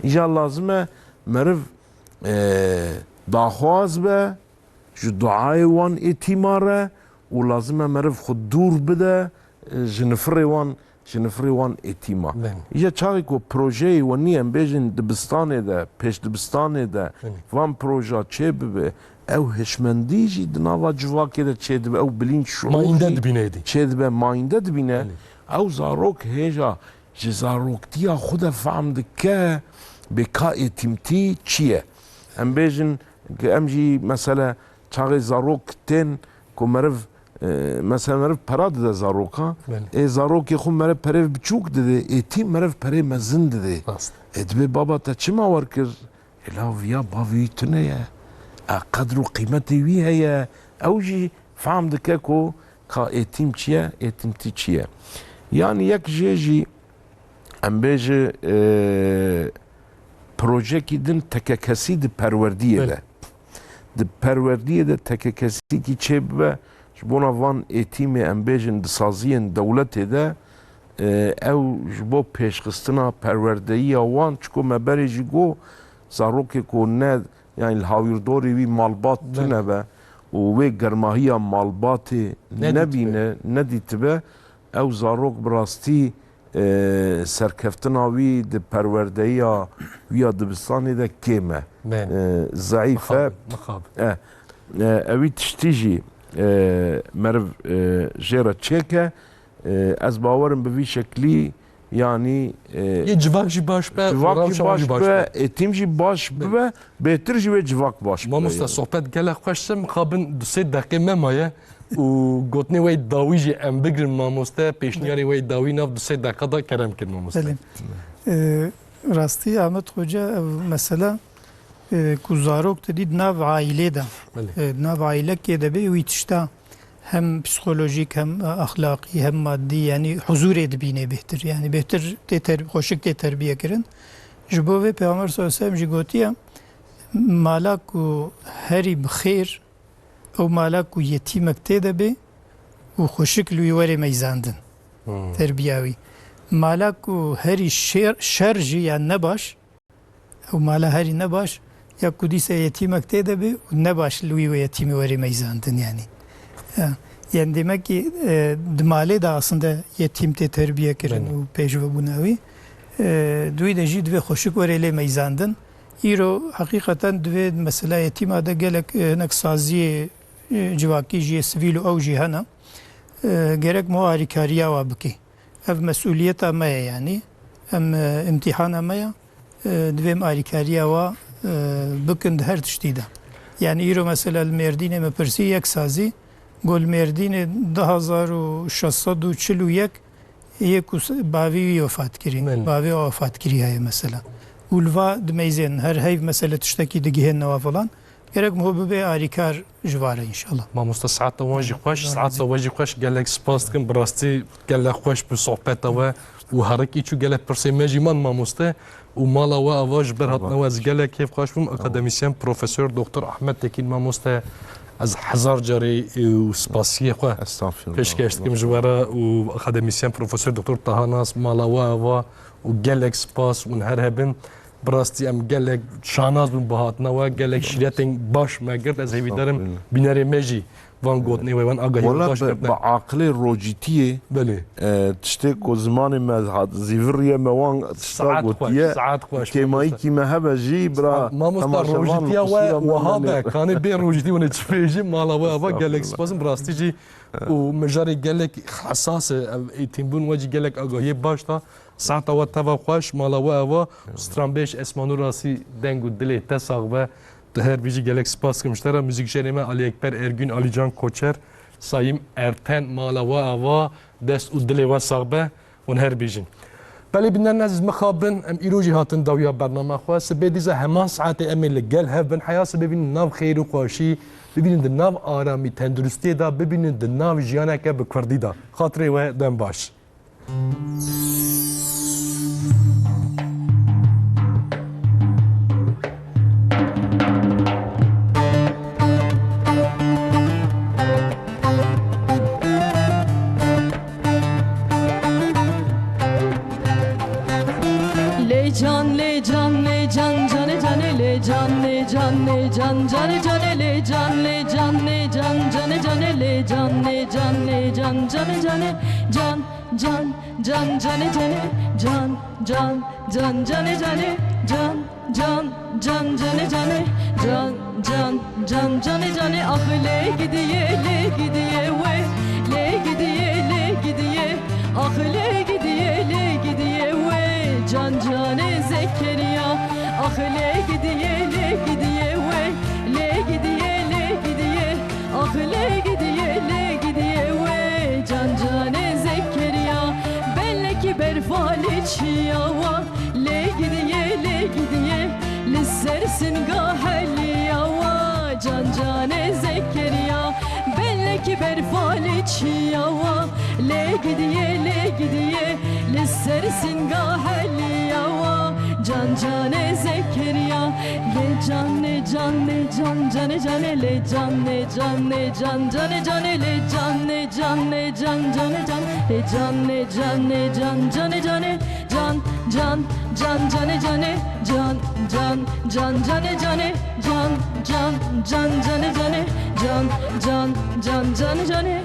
Îja lazim e meriv, e, daxwaz be ji duayê wan êtîma re û lazim e meriv xwe dûr bide, e, ji nifirê wan, ji nifirê wan êtîma. Belê. Îja çaxê ku projeyê wenî em bêjin dibistanê de, pêşdibistanê de Belê. van proja çê bibe, ew hişmendî jî di nava civakê de çê dibe, ew bilînç şuur Mayînde jî dibîne êdî. çê dibe, mayînde dibîne. Belê. Ew zarok hêja ji zaroktiya xwe de fehm dike, bê ka êtîmtî çi ye. Em bêjin, em jî mesele çaxê zarok tên ku meriv, e, mesela meriv pera dide zaroka, Belê. ê zarokê xwe meriv perê biçûk dide, êtîm meriv perê mezin dide. Rast. Ê dibê baba te çima wer kir? Ê la viya bavê wî tune ye. E, qedr û qîmetê wî heye. Ew jî fam dike ku ka êtîm çi ye, êtîmtî çi ye. Yanî yek jê jî em bêje, e, projekî din tekekesî di perwerdiyê Belê. de. Di perwerdiyê de tekekesîkî çêbibe, ji bona van êtîmê em bêjin di saziyên dewletê de, e, ew ji bo pêşxistina perwerdeyiya wan, çiko me berê jî got, zarokê ku ne, yani li hawirdorê wî malbat Belê. tune be û wê germahiya malbatê Nedîtibe. nebîne, nedîtibe, ew zarok bi rastî, e, serkeftina wî di perwerdeyiya wî ya dibistanê de kêm e. Belê. E, zeîf e. Mixabin, mixabin. E, e, ewî tiştî jî, e, meriv, e, jê re çêke. E, ez bawerim bi vî şeklî, yanî, e, Yê civak jî baş be, civak jî rewşa wan baş jî baş be, be. êtîm jî baş Be. bibe, bêtir jî wê civak baş bibe Mamoste, yani. sohbet gelek xweş e, mixabin du sê deqê me maye û gotinê we yê dawî jî em bigirin mamoste, pêşniyarê we yê dawî nav du sê deqa de kerem kir mamoste. Belê. E, rastî Ahmet Xoca, ev mesela, e, ku zarok te dî di nav aîlê de, Belê. e, di nav aîlekê de bê, wî tişta hem psîkolojîk, hem, e, exlaqî, hem madî, yanî huzûrê dibînê bêhtir. Yanî bêhtir tê ter-, xweşik tê terbiye kirin. Ji bo vê Pêxember sallallahu aleyhi ve sellem jî gotiye, mala ku herî bi xêr, ew mala ku yetîmek tê de bê û xweşik li wî were meyzandin. Hmm. Terbiya wî. Mala ku herî şer, şer jî ya nebaş, ew mala herî nebaş, ya ku dîsa yetîmek tê de bê û nebaş li wî wê yetîmê were meyzandin yanî. Ya, yani demek ki, e, di malê de aslında yetîm tê terbiye kirin Belê. û pêşve bûna wî. E, di wî de jî divê xweşik were lê meyzandin. Îro heqîqeten divê mesela yetîma de gelek, e, hinek saziyê, e, civakî jî yê sivîl û ew jî hene. E, gerek mo alîkariya wa bike. Ev mesûliyeta me ye yanî. Em, e, îmtîhana me ye. E, divê em alîkariya wa, e, bikin di her tiştî de. Yanî îro mesela li Mêrdînê me pirsî yek sazî, got li Mêrdînê du hezar û şeş sed û çil û yek yê ku s-, bavê wî wefat kirî. Belê. Bavê wî wefat kirî heye mesela. Û li va dimeyzên her heyv mesela tiştekî digihên newa falan. Gerek miho bibe arîkar ji va re înşallah. Mamoste saeta wan jî xweş, saeta we jî xweş. Gelek spas dikim. Bi rastî gelek xweş bû sohbeta we û herikî çû gelek pirsê me jî man mamoste û mala we ava ji ber hatina we ez gelek kêfxweş bûm. Akademîsyen Profesor Doktor Ahmet Tekîn mamoste ez hezar carî û spasiyê xwe Estağfirullah. pêşkêş dikim ji we re û akademîsyen Profesor Doktor Taha Nas mala we ava û gelek spas hûn her hebin. Bi rastî em gelek şanaz bûn bi hatina we, gelek şîretên baş me girt. Ez hêvîdar im Estağfirullah. bînerê me jî van gotinê we, van agahiyên Wala baş bi, girtine. bi aqilê rocîtiyê, Belê. e, tiştê ku zimanê me hat zîviriye me wan tişta Saet xweş, gotiye. saet xweş, Kêmayîkî me hebe jî, bira, Mamosta, temaşevan rojîtiya we qusura me wiha be, neyê. kanê bê rojîtî hûn ê çi bêjin, mala we ava, gelek Estağfirullah. spas im, bi rastî jî û mijarê gelek hesas e, ev êtîmbûn we jî gelek agahiyê baş da. Saeta we teva xweş, mala we ava. Stranbêj Esmanû Rasî deng û dilê te sax be. Tu her bijî, gelek spas dikim ji te re. Muzîkjerê me Alî Ekber Ergün, Alîcan Koçer, Sayîm Erten, mala we ava, dest û dilê we sax be. Hûn her bijîn. Belê bînerên ezîz, mixabin, em îro jî hatin dawiya bernama xwe. Sibê dîsa heman saetê em ê li gel hev bin. Heya sibê bînin nav xêr û xweşî, bibînin di nav aramî, tenduristiyê de, bibînin di nav jiyaneke bi kurdî de. Xatirê we dem baş. Lê can, lê can, lê can, canê canê, lê can, lê can, lê can, canê canê, lê can, lê can, lê can, canê canê, lê can, lê can, lê can, canê canê, can, can, can, canê canê, can, can, can, canê canê, can, can, can, canê canê, can, can, can, canê canê. Ah lê gidiye, lê gidiye we, lê gidiye, lê gidiye. Ah lê gidiye, lê gidiye we, can canê Zekeriya. Ah lê gidiye, lê gidiye we, lê gidiye, lê gidiye. Falî çiya wa, lê gidiye, lê gidiye, li ser singa heliya wa, can canê Zekeriya. Belekî berfalî çiya wa, lê gidiye, lê gidiye, li ser singa heliya wa, can canê Zekeriya. Lê can, lê can, lê can, canê canê, lê can, lê can, lê can, canê canê, lê can, lê can, lê can, canê can, lê can, lê can, lê can, canê canê, can, can, can, canê canê, can, can, can, canê canê, can, can, can, canê canê, can, can, can, canê canê.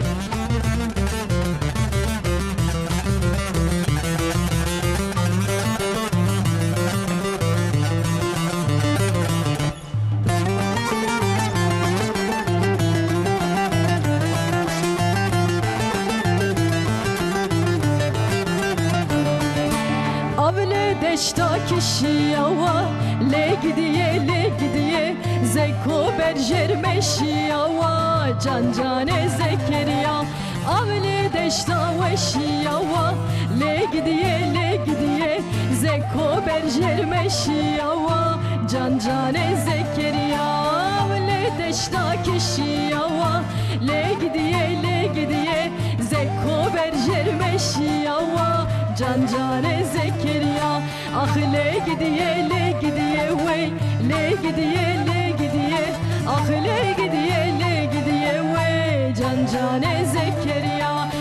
Avlê deşta kişiya wa, lê gidiye, lê gidiye, zeko berjêr meşiya wa, can canê Zekeriya. Avlê deşta weşiya wa, lê gidiye, lê gidiye, zeko berjêr meşiya wa, can canê Zekeriya. Avlê deşta kişiya wa, lê gidiye, lê gidiye, zeko berjêr meşiya wa, can canê Zekeriya. Ax lê gidiye, lê gidiye wey, lê gidiye, lê gidiye. Ax lê gidiye, lê gidiye wey, can canê Zekeriya.